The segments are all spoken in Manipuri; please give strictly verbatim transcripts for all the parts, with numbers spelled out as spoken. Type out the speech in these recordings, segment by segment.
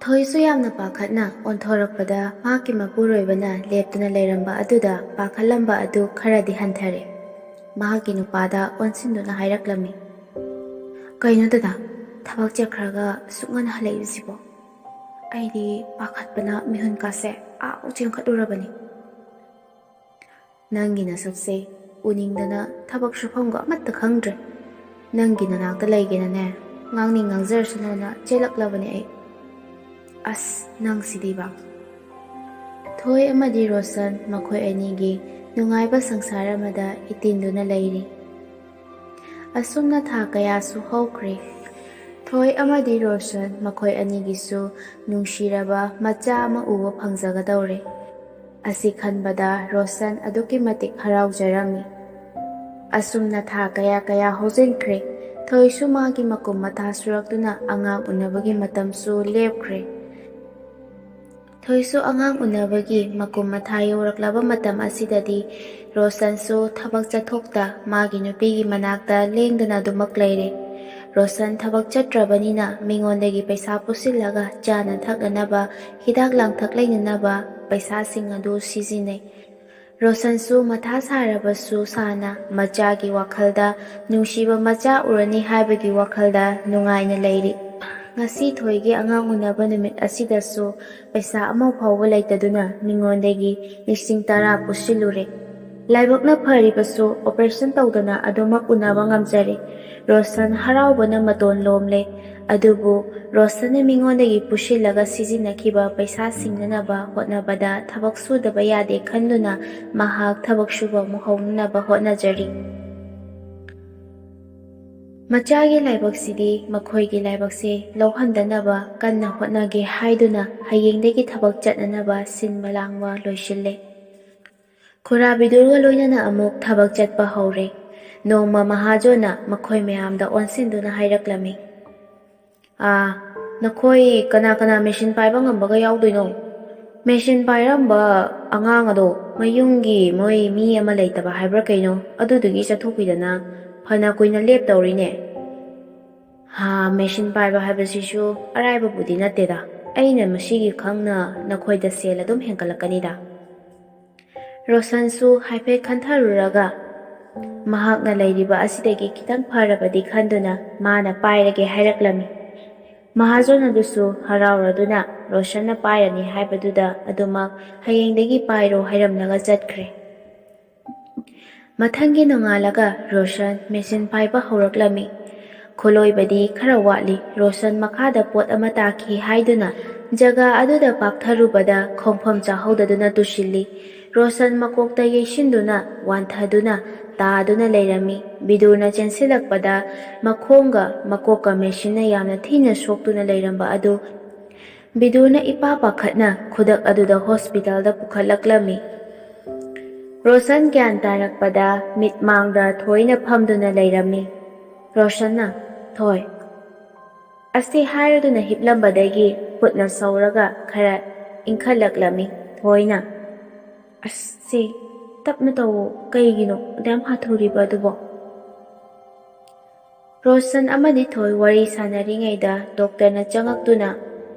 ꯊꯣꯏꯁꯨ ꯌꯥꯝꯅ ꯄꯥꯈꯠꯅ ꯑꯣꯟꯊꯣꯔꯛꯄꯗ ꯃꯍꯥꯛꯀꯤ ꯃꯄꯨꯔꯣꯏꯕꯅ ꯂꯦꯞꯇꯨꯅ ꯂꯩꯔꯝꯕ ꯑꯗꯨꯗ ꯄꯥꯈꯠꯂꯝꯕ ꯑꯗꯨ ꯈꯔꯗꯤ ꯍꯟꯊꯔꯦ꯫ ꯃꯍꯥꯛꯀꯤ ꯅꯨꯄꯥꯗ ꯑꯣꯟꯁꯤꯟꯗꯨꯅ ꯍꯥꯏꯔꯛꯂꯝꯃꯤ, "ꯀꯩꯅꯣ ꯗꯗꯥ, ꯊꯕꯛ ꯆꯠꯈ꯭ꯔꯒ ꯑꯁꯨꯛ ꯉꯟꯅ ꯍꯜꯂꯛꯏꯕꯁꯤꯕꯣ? ꯑꯩꯗꯤ ꯄꯥꯈꯠꯄꯅ ꯃꯤꯍꯨꯟ ꯀꯥꯁꯦ ꯑꯥ ꯆꯦꯟꯈꯠꯂꯨꯔꯕꯅꯤ꯫ ꯅꯪꯒꯤ ꯅꯁꯛꯁꯦ ꯎꯅꯤꯡꯗꯅ ꯊꯕꯛ ꯁꯨꯐꯝꯒ ꯑꯃꯠꯇ ꯈꯪꯗ꯭ꯔꯦ꯫ ꯅꯪꯒꯤ ꯅꯅꯥꯛꯇ ꯂꯩꯒꯦꯅꯅꯦ, ꯉꯥꯡꯅꯤꯡ ꯉꯥꯡꯖꯔꯁꯅꯨꯅ ꯆꯦꯜꯂꯛꯂꯕꯅꯦ ꯑꯩ꯫ ꯑꯁ, ꯅꯪꯁꯤꯗꯤꯕ!" ꯊꯣꯏ ꯑꯃꯗꯤ ꯔꯣꯁꯟ ꯃꯈꯣꯏ ꯑꯅꯤꯒꯤ ꯅꯨꯡꯉꯥꯏꯕ ꯁꯪꯁꯥꯔ ꯑꯃꯗ ꯏꯇꯤꯟꯗꯨꯅ ꯂꯩꯔꯤ꯫ ꯑꯁꯨꯝꯅ ꯊꯥ ꯀꯌꯥꯁꯨ ꯍꯧꯈ꯭ꯔꯦ꯫ ꯊꯣꯏ ꯑꯃꯗꯤ ꯔꯣꯁꯟ ꯃꯈꯣꯏ ꯑꯅꯤꯒꯤꯁꯨ ꯅꯨꯡꯁꯤꯔꯕ ꯃꯆꯥ ꯑꯃ ꯎꯕ ꯐꯪꯖꯒꯗꯧꯔꯦ꯫ ꯑꯁꯤ ꯈꯟꯕꯗ ꯔꯣꯁꯟ ꯑꯗꯨꯛꯀꯤ ꯃꯇꯤꯛ ꯍꯔꯥꯎꯖꯔꯝꯃꯤ꯫ ꯑꯁꯨꯝꯅ ꯊꯥ ꯀꯌꯥ ꯀꯌꯥ ꯍꯧꯖꯤꯟꯈ꯭ꯔꯦ꯫ ꯊꯣꯏꯁꯨ ꯃꯥꯒꯤ ꯃꯀꯨꯝ ꯃꯊꯥ ꯁꯨꯔꯛꯇꯨꯅ ꯑꯉꯥꯡ ꯎꯅꯕꯒꯤ ꯃꯇꯝꯁꯨ ꯂꯦꯞꯈ꯭ꯔꯦ꯫ ꯊꯣꯏꯁꯨ ꯑꯉꯥꯡ ꯎꯅꯕꯒꯤ ꯃꯀꯨꯝ ꯃꯊꯥ ꯌꯧꯔꯛꯂꯕ ꯃꯇꯝ ꯑꯁꯤꯗꯗꯤ ꯔꯣꯁꯟꯁꯨ ꯊꯕꯛ ꯆꯠꯊꯣꯛꯇ ꯃꯥꯒꯤ ꯅꯨꯄꯤꯒꯤ ꯃꯅꯥꯛꯇ ꯂꯦꯡꯗꯅ ꯑꯗꯨꯃꯛ ꯂꯩꯔꯦ꯫ ꯔꯣꯁꯟ ꯊꯕꯛ ꯆꯠꯇ꯭ꯔꯕꯅꯤꯅ ꯃꯤꯉꯣꯟꯗꯒꯤ ꯄꯩꯁꯥ ꯄꯨꯁꯤꯜꯂꯒ ꯆꯥꯅ ꯊꯛꯅꯅꯕ, ꯍꯤꯗꯥꯛ ꯂꯥꯡꯊꯛ ꯂꯩꯅꯅꯕ ꯄꯩꯁꯥꯁꯤꯡ ꯑꯗꯨ ꯁꯤꯖꯤꯟꯅꯩ꯫ ꯔꯣꯁꯟꯁꯨ ꯃꯊꯥ ꯁꯥꯔꯕꯁꯨ ꯁꯥꯅ ꯃꯆꯥꯒꯤ ꯋꯥꯈꯜꯗ, ꯅꯨꯡꯁꯤꯕ ꯃꯆꯥ ꯎꯔꯅꯤ ꯍꯥꯏꯕꯒꯤ ꯋꯥꯈꯜꯗ ꯅꯨꯡꯉꯥꯏꯅ ꯂꯩꯔꯤ꯫ ꯉꯁꯤ ꯊꯣꯏꯒꯤ ꯑꯉꯥꯡ ꯎꯅꯕ ꯅꯨꯃꯤꯠ ꯑꯁꯤꯗꯁꯨ ꯄꯩꯁꯥ ꯑꯃ ꯐꯥꯎꯕ ꯂꯩꯇꯗꯨꯅ ꯃꯤꯉꯣꯟꯗꯒꯤ ꯂꯤꯁꯤꯡ ꯇꯔꯥ ꯄꯨꯁꯤꯜꯂꯨꯔꯦ꯫ ꯂꯥꯏꯕꯛꯅ ꯐꯔꯤꯕꯁꯨ operation ꯇꯧꯗꯅ ꯑꯗꯨꯃꯛ ꯎꯅꯕ ꯉꯝꯖꯔꯦ꯫ ꯔꯣꯁꯟ ꯍꯔꯥꯎꯕꯅ ꯃꯇꯣꯟ ꯂꯣꯝꯂꯦ꯫ ꯑꯗꯨꯕꯨ ꯔꯣꯁꯟꯅ ꯃꯤꯉꯣꯟꯗꯒꯤ ꯄꯨꯁꯤꯜꯂꯒ ꯁꯤꯖꯤꯟꯅꯈꯤꯕ ꯄꯩꯁꯥ ꯁꯤꯡꯅꯅꯕ ꯍꯣꯠꯅꯕꯗ ꯊꯕꯛ ꯁꯨꯗꯕ ꯌꯥꯗꯦ ꯈꯟꯗꯨꯅ ꯃꯍꯥꯛ ꯊꯕꯛ ꯁꯨꯕ ꯑꯃꯨꯛ ꯍꯧꯅꯅꯕ ꯍꯣꯠꯅꯖꯔꯤ꯫ ꯃꯆꯥꯒꯤ ꯂꯥꯏꯕꯛꯁꯤꯗꯤ ꯃꯈꯣꯏꯒꯤ ꯂꯥꯏꯕꯛꯁꯦ ꯂꯧꯍꯟꯗꯅꯕ ꯀꯟꯅ ꯍꯣꯠꯅꯒꯦ ꯍꯥꯏꯗꯨꯅ ꯍꯌꯦꯡꯗꯒꯤ ꯊꯕꯛ ꯆꯠꯅꯅꯕ ꯁꯤꯟꯕ ꯂꯥꯡꯕ ꯂꯣꯏꯁꯤꯜꯂꯦ꯫ ꯈꯨꯔꯥ ꯕꯤꯗꯨꯜꯒ ꯂꯣꯏꯅꯅ ꯑꯃꯨꯛ ꯊꯕꯛ ꯆꯠꯄ ꯍꯧꯔꯦ꯫ ꯅꯣꯡꯃ ꯃꯍꯥꯖꯣꯟꯅ ꯃꯈꯣꯏ ꯃꯌꯥꯝꯗ ꯑꯣꯟꯁꯤꯟꯗꯨꯅ ꯍꯥꯏꯔꯛꯂꯝꯃꯤ, "ꯑꯥ, ꯅꯈꯣꯏ ꯀꯅꯥ ꯀꯅꯥ ꯃꯦꯁꯤꯟ ꯄꯥꯏꯕ ꯉꯝꯕꯒ ꯌꯥꯎꯗꯣꯏꯅꯣ? ꯃꯦꯁꯤꯟ ꯄꯥꯏꯔꯝꯕ ꯑꯉꯥꯡ ꯑꯗꯣ ꯃꯌꯨꯝꯒꯤ ꯃꯣꯏ ꯃꯤ ꯑꯃ ꯂꯩꯇꯕ ꯍꯥꯏꯕ꯭ꯔꯥ ꯀꯩꯅꯣ, ꯑꯗꯨꯗꯨꯒꯤ ꯆꯠꯊꯣꯛꯈꯤꯗꯅ ꯐꯅ ꯀꯨꯏꯅ ꯂꯦꯞꯇꯧꯔꯤꯅꯦ꯫ ꯍꯥ, ꯃꯦꯁꯤꯟ ꯄꯥꯏꯕ ꯍꯥꯏꯕꯁꯤꯁꯨ ꯑꯔꯥꯏꯕꯕꯨꯗꯤ ꯅꯠꯇꯦꯗ꯫ ꯑꯩꯅ ꯃꯁꯤꯒꯤ ꯈꯪꯅ ꯅꯈꯣꯏꯗ ꯁꯦꯜ ꯑꯗꯨꯝ ꯍꯦꯟꯒꯠꯂꯛꯀꯅꯤꯗ꯫ ꯔꯣꯁꯟꯁꯨ ꯍꯥꯏꯐꯦꯠ ꯈꯟꯊꯔꯨꯔꯒ, ꯃꯍꯥꯛꯅ ꯂꯩꯔꯤꯕ ꯑꯁꯤꯗꯒꯤ ꯈꯤꯇꯪ ꯐꯔꯕꯗꯤ ꯈꯟꯗꯨꯅ ꯃꯥꯅ ꯄꯥꯏꯔꯒꯦ ꯍꯥꯏꯔꯛꯂꯝꯃꯤ꯫ ꯃꯍꯥꯖꯣꯟ ꯑꯗꯨꯁꯨ ꯍꯔꯥꯎꯔꯗꯨꯅ ꯔꯣꯁꯟꯅ ꯄꯥꯏꯔꯅꯤ ꯍꯥꯏꯕꯗꯨꯗ ꯑꯗꯨꯃꯛ ꯍꯌꯦꯡꯗꯒꯤ ꯄꯥꯏꯔꯣ ꯍꯥꯏꯔꯝꯂꯒ ꯆꯠꯈ꯭ꯔꯦ꯫ ꯃꯊꯪꯒꯤ ꯅꯣꯡꯉꯥꯜꯂꯒ ꯔꯣꯁꯟ ꯃꯦꯆꯤꯟ ꯄꯥꯏꯕ ꯍꯧꯔꯛꯂꯝꯃꯤ꯫ ꯈꯨꯂꯣꯏꯕꯗꯤ ꯈꯔ ꯋꯥꯠꯂꯤ꯫ ꯔꯣꯁꯟ ꯃꯈꯥꯗ ꯄꯣꯠ ꯑꯃ ꯇꯥꯈꯤ ꯍꯥꯏꯗꯨꯅ ꯖꯒꯥ ꯑꯗꯨꯗ ꯄꯥꯛꯊꯔꯨꯕꯗ ꯈꯣꯡꯐꯝ ꯆꯥꯍꯧꯗꯗꯨꯅ ꯇꯨꯁꯤꯜꯂꯤ꯫ ꯔꯣꯁꯟ ꯃꯀꯣꯛꯇ ꯌꯩꯁꯤꯟꯗꯨꯅ ꯋꯥꯟꯊꯗꯨꯅ ꯇꯥꯗꯨꯅ ꯂꯩꯔꯝꯃꯤ꯫ ꯕꯤꯗꯨꯔꯅ ꯆꯦꯟꯁꯤꯜꯂꯛꯄꯗ ꯃꯈꯣꯡꯒ ꯃꯀꯣꯛꯀ ꯃꯦꯁꯤꯟꯅ ꯌꯥꯝꯅ ꯊꯤꯅ ꯁꯣꯛꯇꯨꯅ ꯂꯩꯔꯝꯕ ꯑꯗꯨ ꯕꯤꯗꯨꯔꯅ ꯏꯄꯥ ꯄꯥꯈꯠꯅ ꯈꯨꯗꯛ ꯑꯗꯨꯗ ꯍꯣꯁꯄꯤꯇꯥꯜꯗ ꯄꯨꯈꯠꯂꯛꯂꯝꯃꯤ꯫ ꯔꯣꯁꯟ ꯒ꯭ꯌꯥꯟ ꯇꯥꯔꯛꯄꯗ ꯃꯤꯠ ꯃꯥꯡꯗ ꯊꯣꯏꯅ ꯐꯝꯗꯨꯅ ꯂꯩꯔꯝꯃꯤ꯫ ꯔꯣꯁꯟꯅ, "ꯊꯣꯏ"꯫ ꯑꯁꯤ ꯍꯥꯏꯔꯗꯨꯅ ꯍꯤꯞꯂꯝꯕꯗꯒꯤ ꯈꯨꯠꯅ ꯁꯧꯔꯒ ꯈꯔ ꯏꯪꯈꯠꯂꯛꯂꯝꯃꯤ꯫ ꯊꯣꯏꯅ, "ꯑꯁ ꯁꯦ, ꯇꯞꯅ ꯇꯧꯋꯣ, ꯀꯩꯒꯤꯅꯣ ꯑꯗꯨꯌꯥꯝ ꯍꯥꯊꯨꯔꯤꯕ ꯑꯗꯨꯕꯣ?" ꯔꯣꯁꯟ ꯑꯃꯗꯤ ꯊꯣꯏ ꯋꯥꯔꯤ ꯁꯥꯟꯅꯔꯤꯉꯩꯗ ꯗꯣꯛꯇꯔꯅ ꯆꯪꯉꯛꯇꯨꯅ,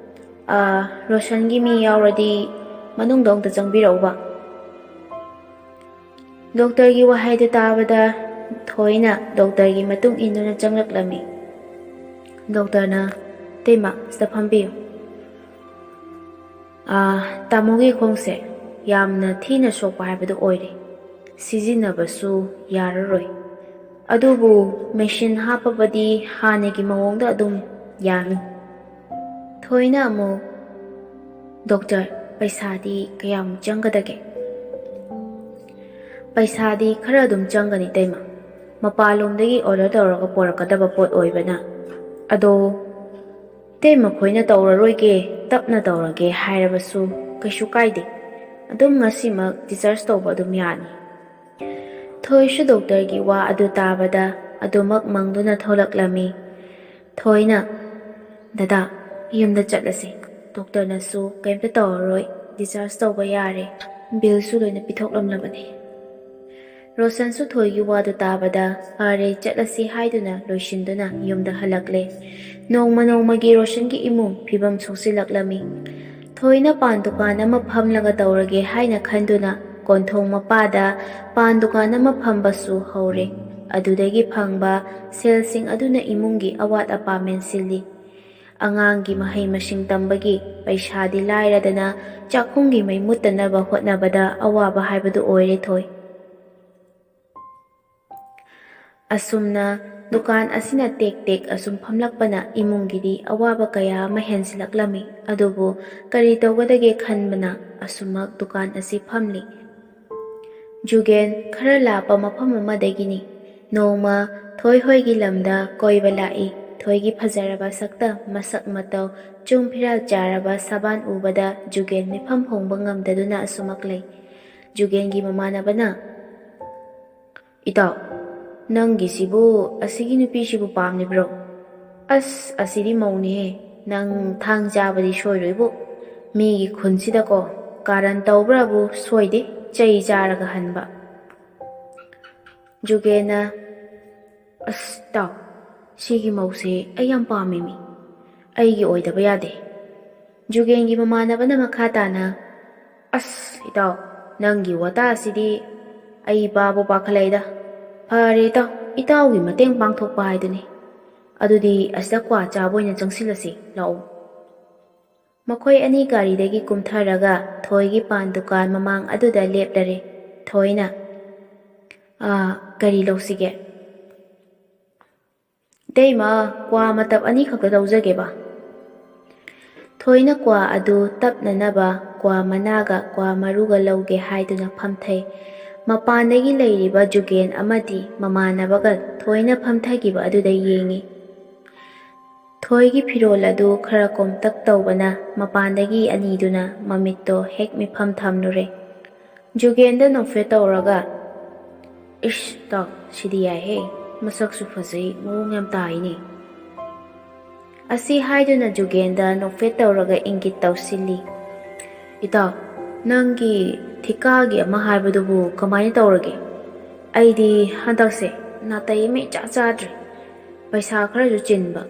"ꯑꯥ, ꯔꯣꯁꯟꯒꯤ ꯃꯤ ꯌꯥꯎꯔꯗꯤ ꯃꯅꯨꯡꯗ ꯑꯃꯨꯛꯇ ꯆꯪꯕꯤꯔꯛꯎꯕ"꯫ ꯗꯣꯛꯇꯔꯒꯤ ꯋꯥꯍꯩꯗꯨ ꯇꯥꯕꯗ ꯊꯣꯏꯅ ꯗꯣꯛꯇꯔꯒꯤ ꯃꯇꯨꯡ ꯏꯟꯗꯨꯅ ꯆꯪꯂꯛꯂꯝꯃꯤ꯫ ꯗꯣꯛꯇꯔꯅ, "ꯇꯩꯃ, ꯁꯤꯗ ꯐꯝꯕꯤꯌꯨ꯫ ꯑꯥ, ꯇꯥꯃꯣꯒꯤ ꯈꯣꯡꯁꯦ ꯌꯥꯝꯅ ꯊꯤꯅ ꯁꯣꯛꯄ ꯍꯥꯏꯕꯗꯨ ꯑꯣꯏꯔꯦ꯫ ꯁꯤꯖꯤꯟꯅꯕꯁꯨ ꯌꯥꯔꯔꯣꯏ꯫ ꯑꯗꯨꯕꯨ ꯃꯦꯁꯤꯟ ꯍꯥꯞꯄꯕꯗꯤ ꯍꯥꯟꯅꯒꯤ ꯃꯑꯣꯡꯗ ꯑꯗꯨꯝ ꯌꯥꯅꯤ"꯫ ꯊꯣꯏꯅ ꯑꯃꯨꯛ, "ꯗꯣꯛꯇꯔ, ꯄꯩꯁꯥꯗꯤ ꯀꯌꯥꯝ ꯆꯪꯒꯗꯒꯦ?" "ꯄꯩꯁꯥꯗꯤ ꯈꯔ ꯑꯗꯨꯝ ꯆꯪꯒꯅꯤ ꯇꯩꯃ꯫ ꯃꯄꯥꯟꯂꯣꯝꯗꯒꯤ ꯑꯣꯔꯗꯔ ꯇꯧꯔꯒ ꯄꯣꯔꯛꯀꯗꯕ ꯄꯣꯠ ꯑꯣꯏꯕꯅ꯫ ꯑꯗꯣ ꯇꯩꯃ ꯈꯣꯏꯅ ꯇꯧꯔꯔꯣꯏꯒꯦ, ꯇꯞꯅ ꯇꯧꯔꯒꯦ ꯍꯥꯏꯔꯕꯁꯨ ꯀꯩꯁꯨ ꯀꯥꯏꯗꯦ꯫ ꯑꯗꯨꯝ ꯉꯁꯤꯃꯛ ꯗꯤꯆꯥꯔꯖ ꯇꯧꯕ ꯑꯗꯨꯝ ꯌꯥꯅꯤ"꯫ ꯊꯣꯏꯁꯨ ꯗꯣꯛꯇꯔꯒꯤ ꯋꯥ ꯑꯗꯨ ꯇꯥꯕꯗ ꯑꯗꯨꯃꯛ ꯃꯪꯗꯨꯅ ꯊꯣꯛꯂꯛꯂꯝꯃꯤ꯫ ꯊꯣꯏꯅ, "ꯗꯗꯥ, ꯌꯨꯝꯗ ꯆꯠꯂꯁꯤ꯫ ꯗꯣꯛꯇꯔꯅꯁꯨ ꯀꯩꯝꯇ ꯇꯧꯔꯔꯣꯏ, ꯗꯤꯆꯥꯔꯖ ꯇꯧꯕ ꯌꯥꯔꯦ, ꯕꯤꯜꯁꯨ ꯂꯣꯏꯅ ꯄꯤꯊꯣꯛꯂꯝꯂꯕꯅꯤ"꯫ ꯔꯣꯁꯟꯁꯨ ꯊꯣꯏꯒꯤ ꯋꯥꯗꯨ ꯇꯥꯕꯗ, "ꯐꯔꯦ, ꯆꯠꯂꯁꯤ" ꯍꯥꯏꯗꯨꯅ ꯂꯣꯏꯁꯤꯟꯗꯨꯅ ꯌꯨꯝꯗ ꯍꯜꯂꯛꯂꯦ꯫ ꯅꯣꯡꯃ ꯅꯣꯡꯃꯒꯤ ꯔꯣꯁꯟꯒꯤ ꯏꯃꯨꯡ ꯐꯤꯕꯝ ꯁꯣꯛꯆꯤꯜꯂꯛꯂꯝꯃꯤ꯫ ꯊꯣꯏꯅ ꯄꯥꯟ ꯗꯨꯀꯥꯟ ꯑꯃ ꯐꯝꯂꯒ ꯇꯧꯔꯒꯦ ꯍꯥꯏꯅ ꯈꯟꯗꯨꯅ ꯀꯣꯟꯊꯣꯡ ꯃꯄꯥꯗ ꯄꯥꯟ ꯗꯨꯀꯥꯟ ꯑꯃ ꯐꯝꯕꯁꯨ ꯍꯧꯔꯦ꯫ ꯑꯗꯨꯗꯒꯤ ꯐꯪꯕ ꯁꯦꯜꯁꯤꯡ ꯑꯗꯨꯅ ꯏꯃꯨꯡꯒꯤ ꯑꯋꯥꯠ ꯑꯄꯥ ꯃꯦꯟꯁꯤꯜꯂꯤ꯫ ꯑꯉꯥꯡꯒꯤ ꯃꯍꯩ ꯃꯁꯤꯡ ꯇꯝꯕꯒꯤ ꯄꯩꯁꯥꯗꯤ ꯂꯥꯏꯔꯗꯅ, ꯆꯥꯛꯈꯨꯝꯒꯤ ꯃꯩ ꯃꯨꯠꯇꯅꯕ ꯍꯣꯠꯅꯕꯗ ꯑꯋꯥꯕ ꯍꯥꯏꯕꯗꯨ ꯑꯣꯏꯔꯦ ꯊꯣꯏ꯫ ꯑꯁꯨꯝꯅ ꯗꯨꯀꯥꯟ ꯑꯁꯤꯅ ꯇꯦꯛ ꯇꯦꯛ ꯑꯁꯨꯝ ꯐꯝꯂꯛꯄꯅ ꯏꯃꯨꯡꯒꯤꯗꯤ ꯑꯋꯥꯕ ꯀꯌꯥ ꯑꯃ ꯍꯦꯟꯖꯤꯜꯂꯛꯂꯝꯃꯤ꯫ ꯑꯗꯨꯕꯨ ꯀꯔꯤ ꯇꯧꯒꯗꯒꯦ ꯈꯟꯕꯅ ꯑꯁꯨꯝꯃꯛ ꯗꯨꯀꯥꯟ ꯑꯁꯤ ꯐꯝꯂꯤ꯫ ꯖꯨꯒꯦꯟ ꯈꯔ ꯂꯥꯞꯄ ꯃꯐꯝ ꯑꯃꯗꯒꯤꯅꯤ꯫ ꯅꯣꯡꯃ ꯊꯣꯏ ꯍꯣꯏꯒꯤ ꯂꯝꯗ ꯀꯣꯏꯕ ꯂꯥꯛꯏ꯫ ꯊꯣꯏꯒꯤ ꯐꯖꯔꯕ ꯁꯛꯇꯝ, ꯃꯁꯛ ꯃꯇꯧ, ꯆꯨꯡ ꯐꯤꯔꯥꯜ ꯆꯥꯔꯕ ꯁꯕꯥꯟ ꯎꯕꯗ ꯖꯨꯒꯦꯟ ꯃꯤꯐꯝ ꯍꯣꯡꯕ ꯉꯝꯗꯗꯨꯅ ꯑꯁꯨꯃꯛ ꯂꯩ꯫ ꯖꯨꯒꯦꯟꯒꯤ ꯃꯃꯥꯟꯅꯕꯅ, "ꯏꯇꯥꯎ, ꯅꯪꯒꯤꯁꯤꯕꯨ, ꯑꯁꯤꯒꯤ ꯅꯨꯄꯤꯁꯤꯕꯨ ꯄꯥꯝꯂꯤꯕ꯭ꯔꯣ? ꯑꯁ, ꯑꯁꯤꯗꯤ ꯃꯧꯅꯤꯍꯦ꯫ ꯅꯪ ꯊꯥꯡ ꯆꯥꯕꯗꯤ ꯁꯣꯏꯔꯣꯏꯕꯨ꯫ ꯃꯤꯒꯤ ꯈꯨꯟꯁꯤꯗꯀꯣ ꯀꯥꯔꯟ ꯇꯧꯕ꯭ꯔꯥꯕꯨ ꯁꯣꯏꯗꯦ, ꯆꯩ ꯆꯥꯔꯒ ꯍꯟꯕ"꯫ ꯖꯨꯒꯦꯟꯅ, "ꯑꯁ, ꯏꯇꯥꯎ, ꯁꯤꯒꯤ ꯃꯧꯁꯦ ꯑꯩ ꯌꯥꯝ ꯄꯥꯝꯃꯤꯃꯤ꯫ ꯑꯩꯒꯤ ꯑꯣꯏꯗꯕ ꯌꯥꯗꯦ"꯫ ꯖꯨꯒꯦꯟꯒꯤ ꯃꯃꯥꯟꯅꯕꯅ ꯃꯈꯥ ꯇꯥꯅ, "ꯑꯁ, ꯏꯇꯥꯎ, ꯅꯪꯒꯤ ꯋꯥꯇꯥꯁꯤꯗꯤ ꯑꯩ ꯄꯥꯕꯨ ꯄꯥꯈꯠꯂꯛꯏꯗ꯫ ꯐꯔꯦ ꯏꯇꯥꯎ, ꯏꯇꯥꯎꯒꯤ ꯃꯇꯦꯡ ꯄꯥꯡꯊꯣꯛꯄ ꯍꯥꯏꯗꯨꯅꯤ꯫ ꯑꯗꯨꯗꯤ ꯑꯁꯤꯗ ꯀ꯭ꯋꯥ ꯆꯥꯕ ꯑꯣꯏꯅ ꯆꯪꯁꯤꯜꯂꯁꯤ, ꯂꯥꯛꯑꯣ"꯫ ꯃꯈꯣꯏ ꯑꯅꯤ ꯒꯥꯔꯤꯗꯒꯤ ꯀꯨꯝꯊꯔꯒ ꯊꯣꯏꯒꯤ ꯄꯥꯟ ꯗꯨꯀꯥꯟ ꯃꯃꯥꯡ ꯑꯗꯨꯗ ꯂꯦꯞꯂꯔꯦ꯫ ꯊꯣꯏꯅ, "ꯑꯥ, ꯀꯔꯤ ꯂꯧꯁꯤꯒꯦ?" "ꯏꯇꯩꯃ, ꯀ꯭ꯋꯥ ꯃꯇꯞ ꯑꯅꯤꯈꯛꯇ ꯂꯧꯖꯒꯦꯕ"꯫ ꯊꯣꯏꯅ ꯀ꯭ꯋꯥ ꯑꯗꯨ ꯇꯞꯅꯅꯕ ꯀ꯭ꯋꯥ ꯃꯅꯥꯒ ꯀ꯭ꯋꯥ ꯃꯔꯨꯒ ꯂꯧꯒꯦ ꯍꯥꯏꯗꯨꯅ ꯐꯝꯊꯩ꯫ ꯃꯄꯥꯟꯗꯒꯤ ꯂꯩꯔꯤꯕ ꯖꯨꯒꯦꯟ ꯑꯃꯗꯤ ꯃꯃꯥꯟꯅꯕꯒ ꯊꯣꯏꯅ ꯐꯝꯊꯈꯤꯕ ꯑꯗꯨꯗ ꯌꯦꯡꯏ꯫ ꯊꯣꯏꯒꯤ ꯐꯤꯔꯣꯜ ꯑꯗꯨ ꯈꯔ ꯀꯣꯝꯇꯛ ꯇꯧꯕꯅ ꯃꯄꯥꯟꯗꯒꯤ ꯑꯅꯤꯗꯨꯅ ꯃꯃꯤꯠꯇꯣ ꯍꯦꯛ ꯃꯤꯠꯐꯝ ꯊꯝꯂꯨꯔꯦ꯫ ꯖꯨꯒꯦꯟꯗ ꯅꯣꯛꯐꯦꯠ ꯇꯧꯔꯒ, "ꯏꯁ, ꯇꯥꯎ, ꯁꯤꯗꯤ ꯌꯥꯏꯍꯦ, ꯃꯁꯛꯁꯨ ꯐꯖꯩ, ꯃꯑꯣꯡ ꯌꯥꯝ ꯇꯥꯏꯅꯦ"꯫ ꯑꯁꯤ ꯍꯥꯏꯗꯨꯅ ꯖꯨꯒꯦꯟꯗ ꯅꯣꯛꯐꯦꯠ ꯇꯧꯔꯒ ꯏꯪꯒꯤꯠ ꯇꯧꯁꯤꯜꯂꯤ꯫ "ꯏꯇꯥꯎ, ꯅꯪꯒꯤ ꯊꯤꯀꯥꯒꯤ ꯑꯃ ꯍꯥꯏꯕꯗꯨꯕꯨ ꯀꯃꯥꯏꯅ ꯇꯧꯔꯒꯦ?" ꯑꯩꯗꯤ ꯍꯟꯗꯛꯁꯦ ꯅꯥꯇꯩ ꯑꯃ ꯏꯆꯥ ꯆꯥꯗ꯭ꯔꯦ꯫ ꯄꯩꯁꯥ ꯈꯔꯁꯨ ꯆꯤꯟꯕ꯫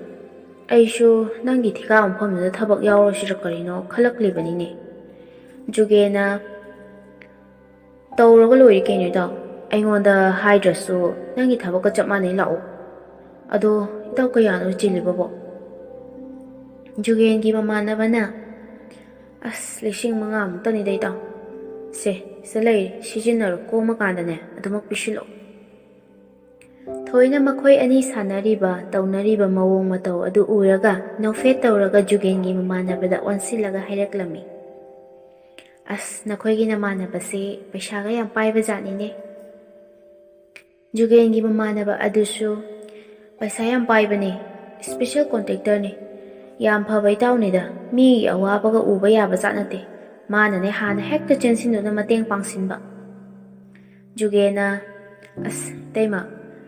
ꯑꯩꯁꯨ ꯅꯪꯒꯤ ꯊꯤꯀꯥ ꯃꯐꯝꯗꯨꯗ ꯊꯕꯛ ꯌꯥꯎꯔꯁꯤꯔ ꯀꯔꯤꯅꯣ ꯈꯜꯂꯛꯂꯤꯕꯅꯤꯅꯦ꯫ ꯖꯨꯒꯦꯅ, "ꯇꯧꯔꯒ ꯂꯣꯏꯔꯦ ꯀꯩꯅꯣ ꯏꯇꯥꯎ꯫ ꯑꯩꯉꯣꯟꯗ ꯍꯥꯏꯗ꯭ꯔꯁꯨ ꯅꯪꯒꯤ ꯊꯕꯛꯀ ꯆꯞ ꯃꯥꯟꯅꯩ, ꯂꯥꯛꯑꯣ꯫ ꯑꯗꯣ ꯏꯇꯥꯎ, ꯀꯌꯥꯅꯣ ꯆꯤꯜꯂꯤꯕꯕꯣ?" ꯖꯨꯒꯦꯟꯒꯤ ꯃꯃꯥꯟꯅꯕꯅ, "ꯑꯁ, ꯂꯤꯁꯤꯡ ꯃꯉꯥꯃꯨꯛꯇꯅꯤꯗ ꯏꯇꯥꯎ꯫ ꯁꯦ, ꯁꯤꯗ ꯂꯩꯔꯦ, ꯁꯤꯖꯤꯟꯅꯔꯣ, ꯀꯣꯝꯃꯀꯥꯟꯗꯅꯦ ꯑꯗꯨꯃꯛ ꯄꯤꯁꯤꯜꯂꯛꯑꯣ"꯫ ꯊꯣꯏꯅ ꯃꯈꯣꯏ ꯑꯅꯤ ꯁꯥꯟꯅꯔꯤꯕ, ꯇꯧꯅꯔꯤꯕ ꯃꯑꯣꯡ ꯃꯇꯧ ꯑꯗꯨ ꯎꯔꯒ ꯅꯣꯛꯐꯦꯠ ꯇꯧꯔꯒ ꯖꯨꯒꯦꯟꯒꯤ ꯃꯃꯥꯟꯅꯕꯗ ꯑꯣꯟꯁꯤꯜꯂꯒ ꯍꯥꯏꯔꯛꯂꯝꯃꯤ, "ꯑꯁ, ꯅꯈꯣꯏꯒꯤ ꯅꯃꯥꯟꯅꯕꯁꯦ ꯄꯩꯁꯥꯒ ꯌꯥꯝ ꯄꯥꯏꯕ ꯖꯥꯠꯅꯤꯅꯦ"꯫ ꯖꯨꯒꯦꯟꯒꯤ ꯃꯃꯥꯟꯅꯕ ꯑꯗꯨꯁꯨ, "ꯄꯩꯁꯥ ꯌꯥꯝ ꯄꯥꯏꯕꯅꯦ, special contractorꯅꯦ꯫ ꯌꯥꯝ ꯐꯕ ꯏꯇꯥꯎꯅꯤꯗ, ꯃꯤꯒꯤ ꯑꯋꯥꯕꯒ ꯎꯕ ꯌꯥꯕ ꯖꯥꯠ ꯅꯠꯇꯦ꯫ ꯃꯥꯅꯅꯦ ꯍꯥꯟꯅ ꯍꯦꯛꯇ ꯆꯦꯟꯁꯤꯟꯗꯨꯅ ꯃꯇꯦꯡ ꯄꯥꯡꯁꯤꯟꯕ"꯫ ꯖꯨꯒꯦꯟꯅ, "ꯑꯁ ꯏꯇꯩꯃ,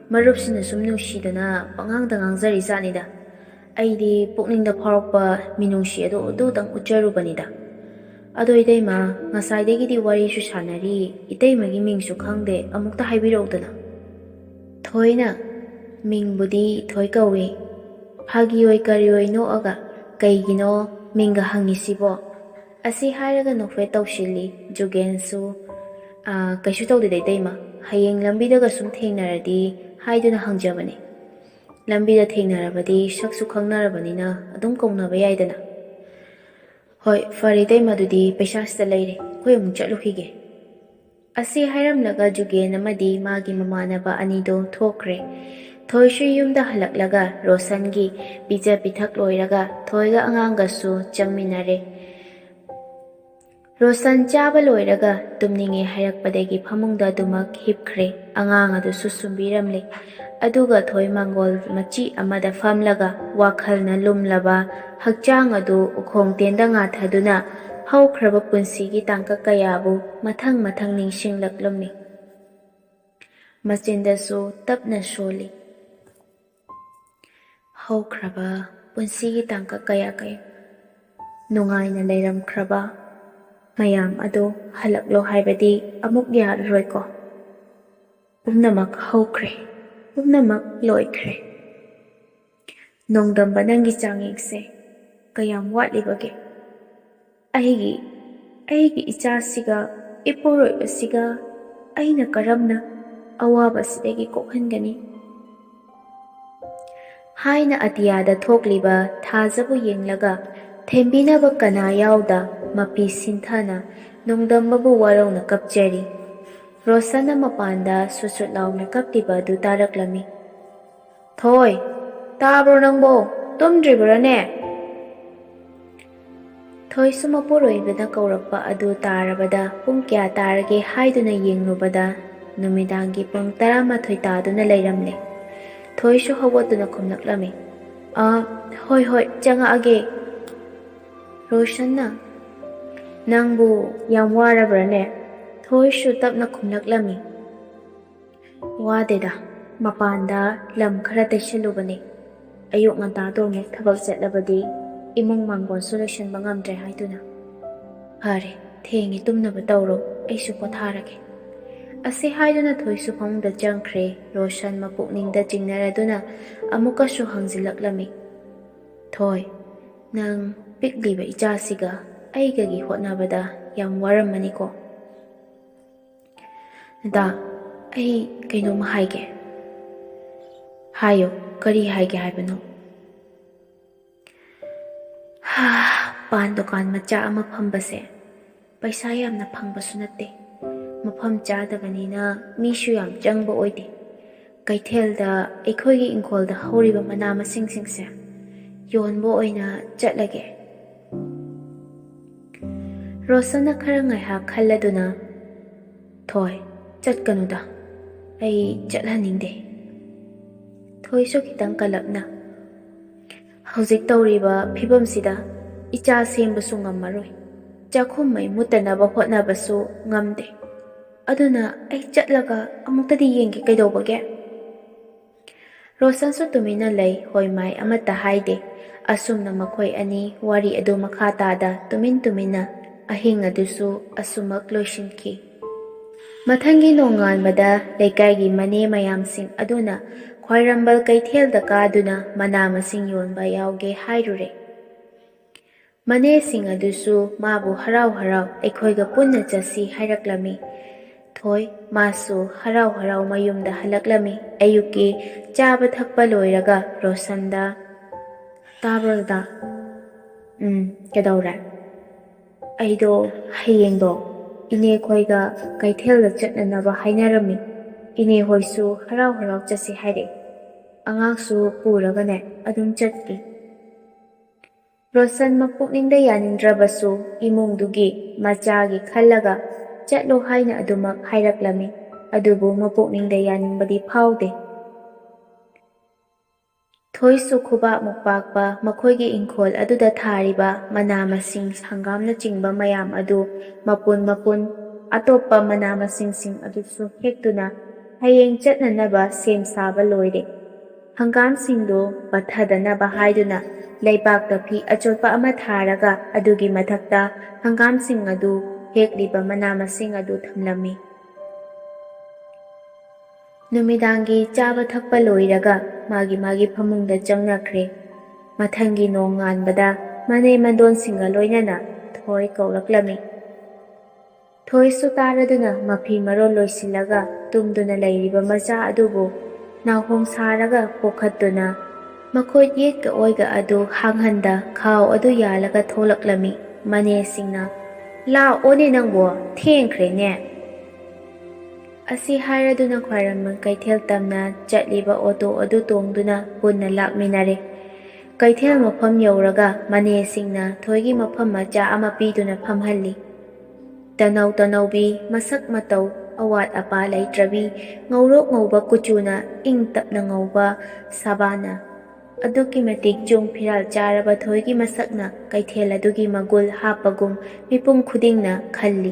ꯃꯔꯨꯞꯁꯤꯅ ꯁꯨꯝ ꯅꯨꯡꯁꯤꯗꯅ ꯄꯉꯥꯡꯗ ꯉꯥꯡꯖꯔꯤ ꯖꯥꯠꯅꯤꯗ꯫ ꯑꯩꯗꯤ ꯄꯨꯛꯅꯤꯡꯗ ꯐꯥꯎꯔꯛꯄ ꯃꯤꯅꯨꯡꯁꯤ ꯑꯗꯨ ꯑꯗꯨꯇꯪ ꯎꯠꯆꯔꯨꯕꯅꯤꯗ꯫ ꯑꯗꯣ ꯏꯇꯩꯃ, ꯉꯁꯥꯏꯗꯒꯤꯗꯤ ꯋꯥꯔꯤꯁꯨ ꯁꯥꯟꯅꯔꯤ, ꯏꯇꯩꯃꯒꯤ ꯃꯤꯡꯁꯨ ꯈꯪꯗꯦ, ꯑꯃꯨꯛꯇ ꯍꯥꯏꯕꯤꯔꯛꯎꯗꯅ"꯫ ꯊꯣꯏꯅ, "ꯃꯤꯡꯕꯨꯗꯤ ꯊꯣꯏ ꯀꯧꯏ꯫ ꯐꯥꯒꯤ ꯑꯣꯏ ꯀꯔꯤ ꯑꯣꯏ ꯅꯣꯛꯑꯒ, 'ꯀꯩꯒꯤꯅꯣ ꯃꯤꯡꯒ ꯍꯪꯉꯤꯁꯤꯕꯣ?' ꯑꯁꯤ ꯍꯥꯏꯔꯒ ꯅꯣꯛꯐꯦꯠ ꯇꯧꯁꯤꯜꯂꯤ꯫ ꯖꯨꯒꯦꯟꯁꯨ, "ꯑꯥ, ꯀꯩꯁꯨ ꯇꯧꯗꯦꯗ ꯏꯇꯩꯃ, ꯍꯌꯦꯡ ꯂꯝꯕꯤꯗꯒ ꯁꯨꯝ ꯊꯦꯡꯅꯔꯗꯤ ꯍꯥꯏꯗꯨꯅ ꯍꯪꯖꯕꯅꯤ꯫ ꯂꯝꯕꯤꯗ ꯊꯦꯡꯅꯔꯕꯗꯤ ꯁꯛꯁꯨ ꯈꯪꯅꯔꯕꯅꯤꯅ ꯑꯗꯨꯝ ꯀꯧꯅꯕ ꯌꯥꯏꯗꯅ"꯫ "ꯍꯣꯏ, ꯐꯔꯦ ꯏꯇꯩꯃ, ꯑꯗꯨꯗꯤ ꯄꯩꯁꯥꯁꯤꯗ ꯂꯩꯔꯦ, ꯑꯩꯈꯣꯏ ꯑꯃꯨꯛ ꯆꯠꯂꯨꯈꯤꯒꯦ"꯫ ꯑꯁꯤ ꯍꯥꯏꯔꯝꯂꯒ ꯖꯨꯒꯦꯟ ꯑꯃꯗꯤ ꯃꯥꯒꯤ ꯃꯃꯥꯟꯅꯕ ꯑꯅꯤꯗꯣ ꯊꯣꯛꯈ꯭ꯔꯦ꯫ ꯊꯣꯏꯁꯨ ꯌꯨꯝꯗ ꯍꯜꯂꯛꯂꯒ ꯔꯣꯁꯟꯒꯤ ꯄꯤꯖ ꯄꯤꯊꯛ ꯂꯣꯏꯔꯒ ꯊꯣꯏꯒ ꯑꯉꯥꯡꯒꯁꯨ ꯆꯪꯃꯤꯟꯅꯔꯦ꯫ ꯔꯣꯁꯟ ꯆꯥꯕ ꯂꯣꯏꯔꯒ ꯇꯨꯝꯅꯤꯡꯉꯦ ꯍꯥꯏꯔꯛꯄꯗꯒꯤ ꯐꯃꯨꯡꯗ ꯑꯗꯨꯃꯛ ꯍꯤꯞꯈ꯭ꯔꯦ꯫ ꯑꯉꯥꯡ ꯑꯗꯨꯁꯨ ꯁꯨꯝꯕꯤꯔꯝꯂꯦ꯫ ꯑꯗꯨꯒ ꯊꯣꯏ ꯃꯥꯡꯒꯣꯜ ꯃꯆꯤ ꯑꯃꯗ ꯐꯝꯂꯒ ꯋꯥꯈꯜꯅ ꯂꯨꯝꯂꯕ ꯍꯛꯆꯥꯡ ꯑꯗꯨ ꯎꯈꯣꯡ ꯇꯦꯟꯗ ꯉꯥꯊꯗꯨꯅ ꯍꯧꯈ꯭ꯔꯕ ꯄꯨꯟꯁꯤꯒꯤ ꯇꯥꯡꯀꯛ ꯀꯌꯥꯕꯨ ꯃꯊꯪ ꯃꯊꯪ ꯅꯤꯡꯁꯤꯡꯂꯛꯂꯝꯃꯤ꯫ ꯃꯆꯤꯟꯗꯁꯨ ꯇꯞꯅ ꯁꯣꯜꯂꯤ꯫ ꯍꯧꯈ꯭ꯔꯕ ꯄꯨꯟꯁꯤꯒꯤ ꯇꯥꯡꯀꯛ ꯀꯌꯥ ꯀꯌꯥ ꯅꯨꯡꯉꯥꯏꯅ ꯂꯩꯔꯝꯈ꯭ꯔꯕ ꯃꯌꯥꯝ ꯑꯗꯣ ꯍꯜꯂꯛꯂꯣ ꯍꯥꯏꯕꯗꯤ ꯑꯃꯨꯛ ꯌꯥꯔꯔꯣꯏꯀꯣ꯫ ꯄꯨꯝꯅꯃꯛ ꯍꯧꯈ꯭ꯔꯦ꯫ ꯄꯨꯝꯅꯃꯛ ꯂꯣꯏꯈ꯭ꯔꯦ꯫ ꯅꯣꯡꯗꯝꯕ, ꯅꯪꯒꯤ ꯆꯥꯡꯌꯦꯡꯁꯦ ꯀꯌꯥꯝ ꯋꯥꯠꯂꯤꯕꯒꯦ? ꯑꯩꯒꯤ, ꯑꯩꯒꯤ ꯏꯆꯥꯁꯤꯒ ꯏꯄꯨꯔꯣꯏꯕꯁꯤꯒ ꯑꯩꯅ ꯀꯔꯝꯅ ꯑꯋꯥꯕꯁꯤꯗꯒꯤ ꯀꯣꯛꯍꯟꯒꯅꯤ? ꯍꯥꯏꯅ ꯑꯇꯤꯌꯥꯗ ꯊꯣꯛꯂꯤꯕ ꯊꯥꯖꯕꯨ ꯌꯦꯡꯂꯒ ꯊꯦꯝꯕꯤꯅꯕ ꯀꯅꯥ ꯌꯥꯎꯗ ꯃꯄꯤ ꯁꯤꯟꯊꯅ ꯅꯣꯡꯗꯝꯕꯕꯨ ꯋꯥꯔꯧꯅ ꯀꯞꯆꯔꯤ꯫ ꯔꯣꯁꯟꯅ ꯃꯄꯥꯟꯗ ꯁꯨꯠ ꯁꯨꯠ ꯂꯥꯎꯅ ꯀꯞꯂꯤꯕ ꯑꯗꯨ ꯇꯥꯔꯛꯂꯝꯃꯤ꯫ "ꯊꯣꯏ, ꯇꯥꯕ꯭ꯔꯣ ꯅꯪꯕꯣ? ꯇꯨꯝꯗ꯭ꯔꯤꯕ꯭ꯔꯥꯅꯦ?" ꯊꯣꯏꯁꯨ ꯃꯄꯨꯔꯣꯏꯕꯅ ꯀꯧꯔꯛꯄ ꯑꯗꯨ ꯇꯥꯔꯕꯗ ꯄꯨꯡ ꯀꯌꯥ ꯇꯥꯔꯒꯦ ꯍꯥꯏꯗꯨꯅ ꯌꯦꯡꯂꯨꯕꯗ ꯅꯨꯃꯤꯗꯥꯡꯒꯤ ꯄꯨꯡ ꯇꯔꯥꯃꯥꯊꯣꯏ ꯇꯥꯗꯨꯅ ꯂꯩꯔꯝꯂꯦ꯫ ꯊꯣꯏꯁꯨ ꯍꯧꯒꯠꯇꯨꯅ ꯈꯨꯝꯂꯛꯂꯝꯃꯤ, "ꯑꯥ, ꯍꯣꯏ, ꯍꯣꯏ, ꯆꯪꯉꯛꯑꯒꯦ꯫" ꯔꯣꯁꯟꯅ, "ꯅꯪꯕꯨ ꯌꯥꯝ ꯋꯥꯔꯕ꯭ꯔꯥꯅꯦ?" ꯊꯣꯏꯁꯨ ꯇꯞꯅ ꯈꯨꯝꯂꯛꯂꯝꯃꯤ, "ꯋꯥꯗꯦꯗ, ꯃꯄꯥꯟꯗ ꯂꯝ ꯈꯔ ꯇꯩꯁꯜꯂꯨꯕꯅꯦ꯫ ꯑꯌꯨꯛ ꯉꯟꯇꯥꯗꯣ ꯑꯃꯨꯛ ꯊꯕꯛ ꯆꯠꯂꯕꯗꯤ ꯏꯃꯨꯡ ꯃꯥꯡꯒꯣꯟꯁꯨ ꯂꯣꯏꯁꯟꯕ ꯉꯝꯗ꯭ꯔꯦ ꯍꯥꯏꯗꯨꯅ꯫" "ꯐꯔꯦ, ꯊꯦꯡꯉꯦ, ꯇꯨꯝꯅꯕ ꯇꯧꯔꯣ, ꯑꯩꯁꯨ ꯄꯣꯊꯥꯔꯒꯦ꯫" ꯑꯁꯤ ꯍꯥꯏꯗꯨꯅ ꯊꯣꯏꯁꯨ ꯐꯃꯨꯡꯗ ꯆꯪꯈ꯭ꯔꯦ꯫ ꯔꯣꯁꯟ ꯃꯄꯨꯛꯅꯤꯡꯗ ꯆꯤꯡꯅꯔꯗꯨꯅ ꯑꯃꯨꯛꯀꯁꯨ ꯍꯪꯖꯤꯜꯂꯛꯂꯝꯃꯤ, "ꯊꯣꯏ, ꯅꯪ ꯄꯤꯛꯂꯤꯕ ꯏꯆꯥꯁꯤꯒ ꯑꯩꯒꯒꯤ ꯍꯣꯠꯅꯕꯗ ꯌꯥꯝ ꯋꯥꯔꯝꯃꯅꯤꯀꯣ?" "ꯑꯗꯥ, ꯑꯩ ꯀꯩꯅꯣꯝꯃ ꯍꯥꯏꯒꯦ꯫" "ꯍꯥꯏꯌꯣ, ꯀꯔꯤ ꯍꯥꯏꯒꯦ ꯍꯥꯏꯕꯅꯣ?" "ꯍꯥ, ꯄꯥꯟ ꯗꯨꯀꯥꯟ ꯃꯆꯥ ꯑꯃ ꯐꯝꯕꯁꯦ ꯄꯩꯁꯥ ꯌꯥꯝꯅ ꯐꯪꯕꯁꯨ ꯅꯠꯇꯦ, ꯃꯐꯝ ꯆꯥꯗꯕꯅꯤꯅ ꯃꯤꯁꯨ ꯌꯥꯝ ꯆꯪꯕ ꯑꯣꯏꯗꯦ꯫ ꯀꯩꯊꯦꯜꯗ ꯑꯩꯈꯣꯏꯒꯤ ꯏꯪꯈꯣꯜꯗ ꯍꯧꯔꯤꯕ ꯃꯅꯥ ꯃꯁꯤꯡꯁꯤꯡꯁꯦ ꯌꯣꯟꯕ ꯑꯣꯏꯅ ꯆꯠꯂꯒꯦ꯫" ꯔꯣꯁꯟꯅ ꯈꯔ ꯉꯥꯏꯍꯥꯛ ꯈꯜꯂꯗꯨꯅ, "ꯊꯣꯏ, ꯆꯠꯀꯅꯨꯗ, ꯑꯩ ꯆꯠꯍꯟꯅꯤꯡꯗꯦ꯫" ꯊꯣꯏꯁꯨ ꯈꯤꯇꯪ ꯀꯜꯂꯞꯅ, "ꯍꯧꯖꯤꯛ ꯇꯧꯔꯤꯕ ꯐꯤꯕꯝꯁꯤꯗ ꯏꯆꯥ ꯁꯦꯝꯕꯁꯨ ꯉꯝꯃꯔꯣꯏ, ꯆꯥꯛꯈꯨꯝ ꯃꯩ ꯃꯨꯠꯇꯅꯕ ꯍꯣꯠꯅꯕꯁꯨ ꯉꯝꯗꯦ꯫ ꯑꯗꯨꯅ ꯑꯩ ꯆꯠꯂꯒ ꯑꯃꯨꯛꯇꯗꯤ ꯌꯦꯡꯒꯦ, ꯀꯩꯗꯧꯕꯒꯦ?" ꯔꯣꯁꯟꯁꯨ ꯇꯨꯃꯤꯟꯅ ꯂꯩ, ꯍꯣꯏ ꯃꯥꯏ ꯑꯃꯠꯇ ꯍꯥꯏꯗꯦ꯫ ꯑꯁꯨꯝꯅ ꯃꯈꯣꯏ ꯑꯅꯤ ꯋꯥꯔꯤ ꯑꯗꯨ ꯃꯈꯥ ꯇꯥꯗ ꯇꯨꯃꯤꯟ ꯇꯨꯃꯤꯟꯅ ꯑꯍꯤꯡ ꯑꯗꯨꯁꯨ ꯑꯁꯨꯃꯛ ꯂꯣꯏꯁꯤꯟꯈꯤ꯫ ꯃꯊꯪꯒꯤ ꯅꯣꯡꯉꯥꯟꯕꯗ ꯂꯩꯀꯥꯏꯒꯤ ꯃꯅꯦ ꯃꯌꯥꯝꯁꯤꯡ ꯑꯗꯨꯅ ꯈ꯭ꯋꯥꯏꯔꯝꯕꯟ ꯀꯩꯊꯦꯜꯗ ꯀꯥꯗꯨꯅ ꯃꯅꯥ ꯃꯁꯤꯡ ꯌꯣꯟꯕ ꯌꯥꯎꯒꯦ ꯍꯥꯏꯔꯨꯔꯦ꯫ ꯃꯅꯦꯁꯤꯡ ꯑꯗꯨꯁꯨ ꯃꯥꯕꯨ ꯍꯔꯥꯎ ꯍꯔꯥꯎ ꯑꯩꯈꯣꯏꯒ ꯄꯨꯟꯅ ꯆꯠꯁꯤ ꯍꯥꯏꯔꯛꯂꯝꯃꯤ꯫ ꯊꯣꯏ ꯃꯥꯁꯨ ꯍꯔꯥꯎ ꯍꯔꯥꯎ ꯃꯌꯨꯝꯗ ꯍꯜꯂꯛꯂꯝꯃꯤ꯫ ꯑꯌꯨꯛꯀꯤ ꯆꯥꯕ ꯊꯛꯄ ꯂꯣꯏꯔꯒ ꯔꯣꯁꯟꯗ, "ꯇꯥꯕ꯭ꯔꯣ ꯗꯗꯥ?" "ꯎꯝ, ꯀꯩꯗꯧꯔꯦ?" "ꯑꯩꯗꯣ ꯍꯌꯦꯡꯗꯣ ꯏꯅꯦ ꯈꯣꯏꯒ ꯀꯩꯊꯦꯜꯗ ꯆꯠꯅꯅꯕ ꯍꯥꯏꯅꯔꯝꯃꯤ꯫ ꯏꯅꯦ ꯍꯣꯏꯁꯨ ꯍꯔꯥꯎ ꯍꯔꯥꯎ ꯆꯠꯁꯤ ꯍꯥꯏꯔꯛꯑꯦ꯫ ꯑꯉꯥꯡꯁꯨ ꯄꯨꯔꯒꯅꯦ ꯑꯗꯨꯝ ꯆꯠꯀꯦ꯫" ꯔꯣꯁꯟ ꯃꯄꯨꯛꯅꯤꯡꯗ ꯌꯥꯅꯤꯡꯗ꯭ꯔꯕꯁꯨ ꯏꯃꯨꯡꯗꯨꯒꯤ ꯃꯆꯥꯒꯤ ꯈꯜꯂꯒ ꯆꯠꯂꯣ ꯍꯥꯏꯅ ꯑꯗꯨꯃꯛ ꯍꯥꯏꯔꯛꯂꯝꯃꯤ꯫ ꯑꯗꯨꯕꯨ ꯃꯄꯨꯛꯅꯤꯡꯗ ꯌꯥꯅꯤꯡꯕꯗꯤ ꯐꯥꯎꯗꯦ꯫ ꯊꯣꯏꯁꯨ ꯈꯨꯕꯥꯛꯃꯨꯛ ꯄꯥꯛꯄ ꯃꯈꯣꯏꯒꯤ ꯏꯪꯈꯣꯜ ꯑꯗꯨꯗ ꯊꯥꯔꯤꯕ ꯃꯅꯥ ꯃꯁꯤꯡ, ꯍꯪꯒꯥꯝꯅꯆꯤꯡꯕ ꯃꯌꯥꯝ ꯑꯗꯨ ꯃꯄꯨꯟ ꯃꯄꯨꯟ, ꯑꯇꯣꯞꯄ ꯃꯅꯥ ꯃꯁꯤꯡꯁꯤꯡ ꯑꯗꯨꯁꯨ ꯍꯦꯛꯇꯨꯅ ꯍꯌꯦꯡ ꯆꯠꯅꯅꯕ ꯁꯦꯝ ꯁꯥꯕ ꯂꯣꯏꯔꯦ꯫ ꯍꯪꯒꯥꯝꯁꯤꯡꯗꯨ ꯄꯠꯊꯗꯅꯕ ꯍꯥꯏꯗꯨꯅ ꯂꯩꯕꯥꯛꯇ ꯐꯤ ꯑꯆꯣꯠꯄ ꯑꯃ ꯊꯥꯔꯒ ꯑꯗꯨꯒꯤ ꯃꯊꯛꯇ ꯍꯪꯒꯥꯝꯁꯤꯡ ꯑꯗꯨ, ꯍꯦꯛꯂꯤꯕ ꯃꯅꯥ ꯃꯁꯤꯡ ꯑꯗꯨ ꯊꯝꯂꯝꯃꯤ꯫ ꯅꯨꯃꯤꯗꯥꯡꯒꯤ ꯆꯥꯕ ꯊꯛꯄ ꯂꯣꯏꯔꯒ ꯃꯥꯒꯤ ꯃꯥꯒꯤ ꯐꯃꯨꯡꯗ ꯆꯪꯅꯈ꯭ꯔꯦ꯫ ꯃꯊꯪꯒꯤ ꯅꯣꯡꯉꯥꯟꯕꯗ ꯃꯅꯦ ꯃꯟꯗꯣꯟꯁꯤꯡꯒ ꯂꯣꯏꯅꯅ ꯊꯣꯏ ꯀꯧꯔꯛꯂꯝꯃꯤ꯫ ꯊꯣꯏꯁꯨ ꯇꯥꯔꯗꯨꯅ ꯃꯐꯤ ꯃꯔꯣꯜ ꯂꯣꯏꯁꯤꯜꯂꯒ ꯇꯨꯝꯗꯨꯅ ꯂꯩꯔꯤꯕ ꯃꯆꯥ ꯑꯗꯨꯕꯨ ꯅꯥꯍꯣꯡ ꯁꯥꯔꯒ ꯄꯣꯈꯠꯇꯨꯅ ꯃꯈꯣꯏ ꯌꯦꯠꯀ ꯑꯣꯏꯒ ꯑꯗꯨ ꯍꯥꯡꯍꯟꯗ ꯈꯥꯎ ꯑꯗꯨ ꯌꯥꯜꯂꯒ ꯊꯣꯛꯂꯛꯂꯝꯃꯤ꯫ ꯃꯅꯦꯁꯤꯡꯅ, "ꯂꯥꯛꯑꯣꯅꯦ ꯅꯪꯕꯣ, ꯊꯦꯡꯈ꯭ꯔꯦꯅꯦ꯫" ꯑꯁꯤ ꯍꯥꯏꯔꯗꯨꯅ ꯈ꯭ꯋꯥꯏꯔꯝꯕꯟ ꯀꯩꯊꯦꯜ ꯇꯝꯅ ꯆꯠꯂꯤꯕ ꯑꯣꯇꯣ ꯑꯗꯨ ꯇꯣꯡꯗꯨꯅ ꯄꯨꯟꯅ ꯂꯥꯛꯃꯤꯟꯅꯔꯦ꯫ ꯀꯩꯊꯦꯜ ꯃꯐꯝ ꯌꯧꯔꯒ ꯃꯅꯦꯁꯤꯡꯅ ꯊꯣꯏꯒꯤ ꯃꯐꯝ ꯃꯆꯥ ꯑꯃ ꯄꯤꯗꯨꯅ ꯐꯝꯍꯜꯂꯤ꯫ ꯇꯅꯧ ꯇꯅꯧꯕꯤ, ꯃꯁꯛ ꯃꯇꯧ ꯑꯋꯥꯠ ꯑꯄꯥ ꯂꯩꯇ꯭ꯔꯕꯤ, ꯉꯧꯔꯣꯛ ꯉꯧꯕ ꯀꯨꯆꯨꯅ ꯏꯪ ꯇꯞꯅ ꯉꯧꯕ ꯁꯕꯥꯅ ꯑꯗꯨꯛꯀꯤ ꯃꯇꯤꯛ ꯆꯨꯡ ꯐꯤꯔꯥꯜ ꯆꯥꯔꯕ ꯊꯣꯏꯒꯤ ꯃꯁꯛꯅ ꯀꯩꯊꯦꯜ ꯑꯗꯨꯒꯤ ꯃꯒꯨꯜ ꯍꯥꯞꯄꯒꯨꯝ ꯃꯤꯄꯨꯝ ꯈꯨꯗꯤꯡꯅ ꯈꯜꯂꯤ꯫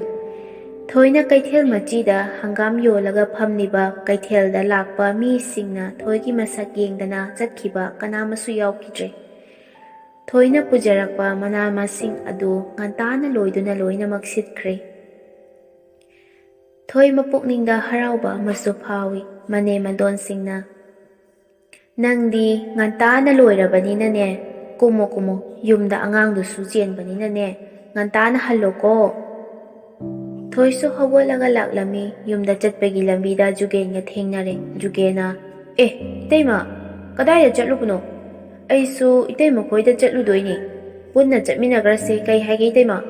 ꯊꯣꯏꯅ ꯀꯩꯊꯦꯜ ꯃꯆꯤꯗ ꯍꯪꯒꯥꯝ ꯌꯣꯜꯂꯒ ꯐꯝꯂꯤꯕ ꯀꯩꯊꯦꯜꯗ ꯂꯥꯛꯄ ꯃꯤꯁꯤꯡꯅ ꯊꯣꯏꯒꯤ ꯃꯁꯛ ꯌꯦꯡꯗꯅ ꯆꯠꯈꯤꯕ ꯀꯅꯥꯃꯁꯨ ꯌꯥꯎꯈꯤꯗ꯭ꯔꯦ꯫ ꯊꯣꯏꯅ ꯄꯨꯖꯔꯛꯄ ꯃꯅꯥ ꯃꯁꯤꯡ ꯑꯗꯨ ꯉꯟꯇꯥꯅ ꯂꯣꯏꯗꯨꯅ ꯂꯣꯏꯅꯃꯛ ꯁꯤꯠꯈ꯭ꯔꯦ꯫ ꯊꯣꯏ ꯃꯄꯨꯛꯅꯤꯡꯗ ꯍꯔꯥꯎꯕ ꯑꯃꯁꯨ ꯐꯥꯎꯏ꯫ ꯃꯅꯦꯝ ꯃꯗꯣꯟꯁꯤꯡꯅ, "ꯅꯪꯗꯤ ꯉꯟꯇꯥꯅ ꯂꯣꯏꯔꯕꯅꯤꯅꯅꯦ, ꯀꯨꯝꯃꯣ ꯀꯨꯝꯃꯣ, ꯌꯨꯝꯗ ꯑꯉꯥꯡꯗꯨꯁꯨ ꯆꯦꯟꯕꯅꯤꯅꯅꯦ, ꯉꯟꯇꯥꯅ ꯍꯜꯂꯣꯀꯣ"꯫ ꯊꯣꯏꯁꯨ ꯍꯧꯒꯠꯂꯒ ꯂꯥꯛꯂꯝꯃꯤ꯫ ꯌꯨꯝꯗ ꯆꯠꯄꯒꯤ ꯂꯝꯕꯤꯗ ꯖꯨꯒꯦꯟꯒ ꯊꯦꯡꯅꯔꯦ꯫ ꯖꯨꯒꯦꯟꯅ, "ꯑꯦ, ꯏꯇꯩꯃ, ꯀꯗꯥꯏꯗ ꯆꯠꯂꯨꯕꯅꯣ? ꯑꯩꯁꯨ ꯏꯇꯩꯃ ꯈꯣꯏꯗ ꯆꯠꯂꯨꯗꯣꯏꯅꯤ꯫ ꯄꯨꯟꯅ ꯆꯠꯃꯤꯟꯅꯈ꯭ꯔꯁꯦ꯫ ꯀꯩ ꯍꯥꯏꯒꯦ, ꯏꯇꯩꯃ?"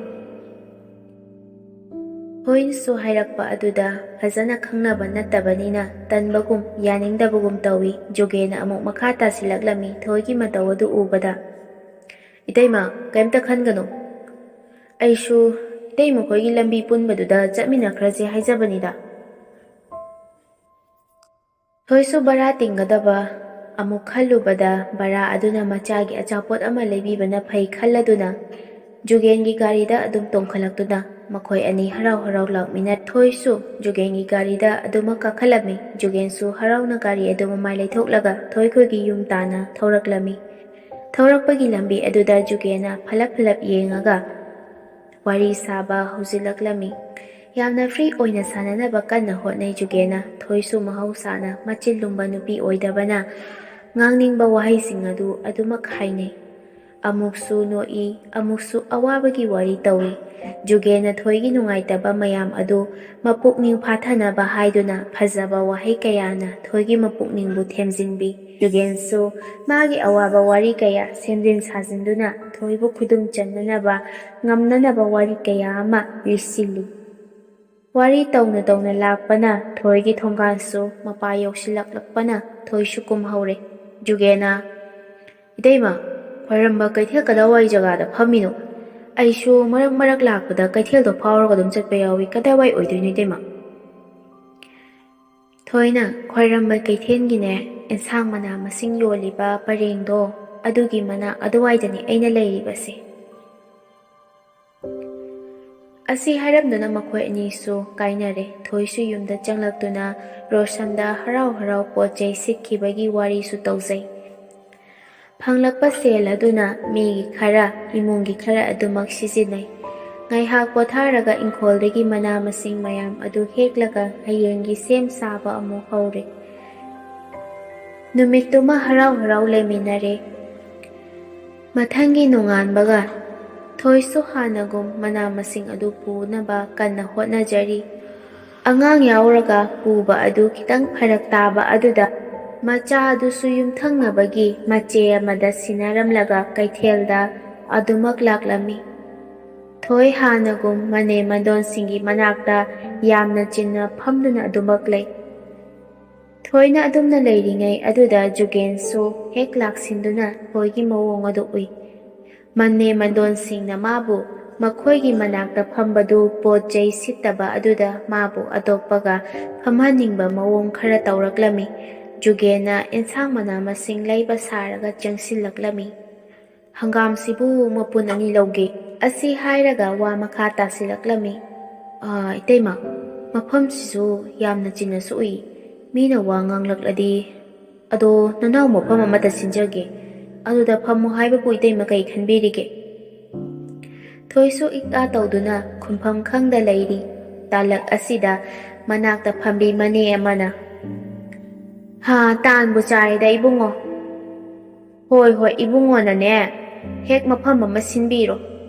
ꯊꯣꯏꯅꯁꯨ ꯍꯥꯏꯔꯛꯄ ꯑꯗꯨꯗ ꯐꯖꯅ ꯈꯪꯅꯕ ꯅꯠꯇꯕꯅꯤꯅ ꯇꯟꯕꯒꯨꯝ ꯌꯥꯅꯤꯡꯗꯕꯒꯨꯝ ꯇꯧꯏ꯫ ꯖꯨꯒꯦꯟꯅ ꯑꯃꯨꯛ ꯃꯈꯥ ꯇꯥꯁꯤꯜꯂꯛꯂꯝꯃꯤ ꯊꯣꯏꯒꯤ ꯃꯇꯧ ꯑꯗꯨ ꯎꯕꯗ꯫ "ꯏꯇꯩꯃ, ꯀꯩꯝꯇ ꯈꯟꯒꯅꯨ꯫ ꯑꯩꯁꯨ ꯏꯇꯩꯃ ꯈꯣꯏꯒꯤ ꯂꯝꯕꯤ ꯄꯨꯟꯕꯗꯨꯗ ꯆꯠꯃꯤꯟꯅꯈ꯭ꯔꯁꯦ ꯍꯥꯏꯖꯕꯅꯤꯗ"꯫ ꯊꯣꯏꯁꯨ ꯕꯔꯥ ꯇꯤꯡꯒꯗꯕ ꯑꯃꯨꯛ ꯈꯜꯂꯨꯕꯗ, ꯕꯔꯥ ꯑꯗꯨꯅ ꯃꯆꯥꯒꯤ ꯑꯆꯥꯄꯣꯠ ꯑꯃ ꯂꯩꯕꯤꯕꯅ ꯐꯩ ꯈꯜꯂꯗꯨꯅ, ꯖꯨꯒꯦꯟꯒꯤ ꯒꯥꯔꯤꯗ ꯑꯗꯨꯝ ꯇꯣꯡꯈꯠꯂꯛꯇꯨꯅ ꯃꯈꯣꯏ ꯑꯅꯤ ꯍꯔꯥꯎ ꯍꯔꯥꯎ ꯂꯥꯛꯃꯤꯟꯅꯔꯦ꯫ ꯊꯣꯏꯁꯨ ꯖꯨꯒꯦꯟꯒꯤ ꯒꯥꯔꯤꯗ ꯑꯗꯨꯃꯛ ꯀꯥꯈꯠꯂꯝꯃꯤ꯫ ꯖꯨꯒꯦꯟꯁꯨ ꯍꯔꯥꯎꯅ ꯒꯥꯔꯤ ꯑꯗꯨ ꯃꯃꯥꯏ ꯂꯩꯊꯣꯛꯂꯒ ꯊꯣꯏꯈꯣꯏꯒꯤ ꯌꯨꯝ ꯇꯥꯟꯅ ꯊꯧꯔꯛꯂꯝꯃꯤ꯫ ꯊꯧꯔꯛꯄꯒꯤ ꯂꯝꯕꯤ ꯑꯗꯨꯗ ꯖꯨꯒꯦꯟꯅ ꯐꯂꯞ ꯐꯂꯞ ꯌꯦꯡꯉꯒ ꯋꯥꯔꯤ ꯁꯥꯕ ꯍꯧꯖꯤꯜꯂꯛꯂꯝꯃꯤ꯫ ꯌꯥꯝꯅ ꯐ꯭ꯔꯤ ꯑꯣꯏꯅ ꯁꯥꯟꯅꯅꯕ ꯀꯟꯅ ꯍꯣꯠꯅꯩ ꯖꯨꯒꯦꯟꯅ꯫ ꯊꯣꯏꯁꯨ ꯃꯍꯧꯁꯥꯅ ꯃꯆꯤꯜ ꯂꯨꯝꯕ ꯅꯨꯄꯤ ꯑꯣꯏꯗꯕꯅ ꯉꯥꯡꯅꯤꯡꯕ ꯋꯥꯍꯩꯁꯤꯡ ꯑꯗꯨ ꯑꯗꯨꯃꯛ ꯍꯥꯏꯅꯩ꯫ ꯑꯃꯨꯛꯁꯨ ꯅꯣꯛꯏ, ꯑꯃꯨꯛꯁꯨ ꯑꯋꯥꯕꯒꯤ ꯋꯥꯔꯤ ꯇꯧꯏ꯫ ꯖꯨꯒꯦꯟꯅ ꯊꯣꯏꯒꯤ ꯅꯨꯡꯉꯥꯏꯇꯕ ꯃꯌꯥꯝ ꯑꯗꯨ ꯃꯄꯨꯛꯅꯤꯡ ꯐꯥꯊꯅꯕ ꯍꯥꯏꯗꯨꯅ ꯐꯖꯕ ꯋꯥꯍꯩ ꯀꯌꯥꯅ ꯊꯣꯏꯒꯤ ꯃꯄꯨꯛꯅꯤꯡꯕꯨ ꯊꯦꯝꯖꯤꯟꯕꯤ꯫ ꯖꯨꯒꯦꯟꯁꯨ ꯃꯥꯒꯤ ꯑꯋꯥꯕ ꯋꯥꯔꯤ ꯀꯌꯥ ꯁꯦꯝꯖꯤꯟ ꯁꯥꯖꯤꯟꯗꯨꯅ ꯊꯣꯏꯕꯨ ꯈꯨꯗꯨꯝ ꯆꯟꯅꯅꯕ, ꯉꯝꯅꯅꯕ ꯋꯥꯔꯤ ꯀꯌꯥ ꯑꯃ ꯂꯤꯁꯤꯜꯂꯤ꯫ ꯋꯥꯔꯤ ꯇꯧꯅ ꯇꯧꯅ ꯂꯥꯛꯄꯅ ꯊꯣꯏꯒꯤ ꯊꯣꯡꯒꯥꯟꯁꯨ ꯃꯄꯥ ꯌꯧꯁꯤꯜꯂꯛꯂꯛꯄꯅ ꯊꯣꯏꯁꯨ ꯀꯨꯝꯍꯧꯔꯦ꯫ ꯖꯨꯒꯦꯟꯅ, "ꯏꯇꯩꯃ, ꯈ꯭ꯋꯥꯏꯔꯝꯕ ꯀꯩꯊꯦꯜ ꯀꯗꯥꯏꯋꯥꯏ ꯖꯒꯥꯗ ꯐꯝꯃꯤꯅꯣ? ꯑꯩꯁꯨ ꯃꯔꯛ ꯃꯔꯛ ꯂꯥꯛꯄꯗ ꯀꯩꯊꯦꯜꯗꯣ ꯐꯥꯎꯔꯒ ꯑꯗꯨꯝ ꯆꯠꯄ ꯌꯥꯎꯏ꯫ ꯀꯗꯥꯏꯋꯥꯏ ꯑꯣꯏꯗꯣꯏꯅꯣ, ꯏꯇꯩꯃ?" ꯊꯣꯏꯅ, "ꯈ꯭ꯋꯥꯏꯔꯝꯕ ꯀꯩꯊꯦꯜꯒꯤꯅꯦ, ꯑꯦꯟꯁꯥꯡ ꯃꯅꯥ ꯃꯁꯤꯡ ꯌꯣꯜꯂꯤꯕ ꯄꯔꯦꯡꯗꯣ, ꯑꯗꯨꯒꯤ ꯃꯅꯥꯛ ꯑꯗꯨꯋꯥꯏꯗꯅꯤ ꯑꯩꯅ ꯂꯩꯔꯤꯕꯁꯦ"꯫ ꯑꯁꯤ ꯍꯥꯏꯔꯝꯗꯨꯅ ꯃꯈꯣꯏ ꯑꯅꯤꯁꯨ ꯀꯥꯏꯅꯔꯦ꯫ ꯊꯣꯏꯁꯨ ꯌꯨꯝꯗ ꯆꯪꯂꯛꯇꯨꯅ ꯔꯣꯁꯟꯗ ꯍꯔꯥꯎ ꯍꯔꯥꯎ ꯄꯣꯠ ꯆꯩ ꯁꯤꯠꯈꯤꯕꯒꯤ ꯋꯥꯔꯤꯁꯨ ꯇꯧꯖꯩ꯫ ꯐꯪꯂꯛꯄ ꯁꯦꯜ ꯑꯗꯨꯅ ꯃꯤꯒꯤ ꯈꯔ, ꯏꯃꯨꯡꯒꯤ ꯈꯔ ꯑꯗꯨꯃꯛ ꯁꯤꯖꯤꯟꯅꯩ꯫ ꯉꯥꯏꯍꯥꯛ ꯄꯣꯊꯥꯔꯒ ꯏꯪꯈꯣꯜꯗꯒꯤ ꯃꯅꯥ ꯃꯁꯤꯡ ꯃꯌꯥꯝ ꯑꯗꯨ ꯍꯦꯛꯂꯒ ꯍꯌꯦꯡꯒꯤ ꯁꯦꯝ ꯁꯥꯕ ꯑꯃꯨꯛ ꯍꯧꯔꯦ꯫ ꯅꯨꯃꯤꯠꯇꯨꯃ ꯍꯔꯥꯎ ꯍꯔꯥꯎ ꯂꯩꯃꯤꯟꯅꯔꯦ꯫ ꯃꯊꯪꯒꯤ ꯅꯣꯡꯉꯥꯟꯕꯒ ꯊꯣꯏꯁꯨ ꯍꯥꯟꯅꯒꯨꯝ ꯃꯅꯥ ꯃꯁꯤꯡ ꯑꯗꯨ ꯄꯨꯅꯕ ꯀꯟꯅ ꯍꯣꯠꯅꯖꯔꯤ꯫ ꯑꯉꯥꯡ ꯌꯥꯎꯔꯒ ꯄꯨꯕ ꯑꯗꯨ ꯈꯤꯇꯪ ꯐꯔꯛ ꯇꯥꯕ ꯑꯗꯨꯗ ꯃꯆꯥ ꯑꯗꯨꯁꯨ ꯌꯨꯝꯊꯪꯅꯕꯒꯤ ꯃꯆꯦ ꯑꯃꯗ ꯁꯤꯟꯅꯔꯝꯂꯒ ꯀꯩꯊꯦꯜꯗ ꯑꯗꯨꯃꯛ ꯂꯥꯛꯂꯝꯃꯤ꯫ ꯊꯣꯏ ꯍꯥꯟꯅꯒꯨꯝ ꯃꯅꯦ ꯃꯟꯗꯣꯟꯁꯤꯡꯒꯤ ꯃꯅꯥꯛꯇ ꯌꯥꯝꯅ ꯆꯤꯟꯅ ꯐꯝꯗꯨꯅ ꯑꯗꯨꯃꯛ ꯂꯩ꯫ ꯊꯣꯏꯅ ꯑꯗꯨꯝꯅ ꯂꯩꯔꯤꯉꯩ ꯑꯗꯨꯗ ꯖꯨꯒꯦꯟꯁꯨ ꯍꯦꯛ ꯂꯥꯛꯁꯤꯟꯗꯨꯅ ꯊꯣꯏꯒꯤ ꯃꯑꯣꯡ ꯑꯗꯨ ꯎꯏ꯫ ꯃꯅꯦ ꯃꯟꯗꯣꯟꯁꯤꯡꯅ ꯃꯥꯕꯨ ꯃꯈꯣꯏꯒꯤ ꯃꯅꯥꯛꯇ ꯐꯝꯕꯗꯨ ꯄꯣꯠ ꯆꯩ ꯁꯤꯠꯇꯕ ꯑꯗꯨꯗ ꯃꯥꯕꯨ ꯑꯇꯣꯞꯄꯒ ꯐꯝꯍꯟꯅꯤꯡꯕ ꯃꯑꯣꯡ ꯈꯔ ꯇꯧꯔꯛꯂꯝꯃꯤ꯫ ꯖꯨꯒꯦꯟꯅ ꯏꯟꯁꯥꯡ ꯃꯅꯥ ꯃꯁꯤꯡ ꯂꯩꯕ ꯁꯥꯔꯒ ꯆꯪꯁꯤꯜꯂꯛꯂꯝꯃꯤ꯫ "ꯍꯪꯒꯥꯝꯁꯤꯕꯨ ꯃꯄꯨꯟ ꯑꯅꯤ ꯂꯧꯒꯦ꯫" ꯑꯁꯤ ꯍꯥꯏꯔꯒ ꯋꯥ ꯃꯈꯥ ꯇꯥꯁꯤꯜꯂꯛꯂꯝꯃꯤ꯫ "ꯑꯥ, ꯏꯇꯩꯃ, ꯃꯐꯝꯁꯤꯁꯨ ꯌꯥꯝꯅ ꯆꯤꯟꯅꯁꯨ ꯎꯏ꯫ ꯃꯤꯅ ꯋꯥ ꯉꯥꯡꯂꯛꯂꯗꯤ꯫ ꯑꯗꯣ ꯅꯅꯥꯎ ꯃꯐꯝ ꯑꯃꯗ ꯁꯤꯟꯖꯒꯦ꯫ ꯑꯗꯨꯗ ꯐꯝꯃꯨ ꯍꯥꯏꯕꯕꯨ ꯏꯇꯩꯃ ꯀꯩ ꯈꯟꯕꯤꯔꯤꯒꯦ?" ꯊꯣꯏꯁꯨ ꯏꯛ ꯑꯥ ꯇꯧꯗꯨꯅ ꯈꯨꯝꯐꯝ ꯈꯪꯗ ꯂꯩꯔꯤ꯫ ꯇꯥꯂꯛ ꯑꯁꯤꯗ ꯃꯅꯥꯛꯇ ꯐꯝꯕꯤ ꯃꯅꯦ ꯑꯃꯅ, "ꯍꯥ, ꯇꯥꯟꯕꯨ ꯆꯥꯔꯦꯗ ꯏꯕꯨꯡꯉꯣ꯫ ꯍꯣꯏ, ꯍꯣꯏ, ꯏꯕꯨꯡꯉꯣꯅꯅꯦ ꯍꯦꯛ ꯃꯐꯝ ꯑꯃ ꯁꯤꯟꯕꯤꯔꯣ꯫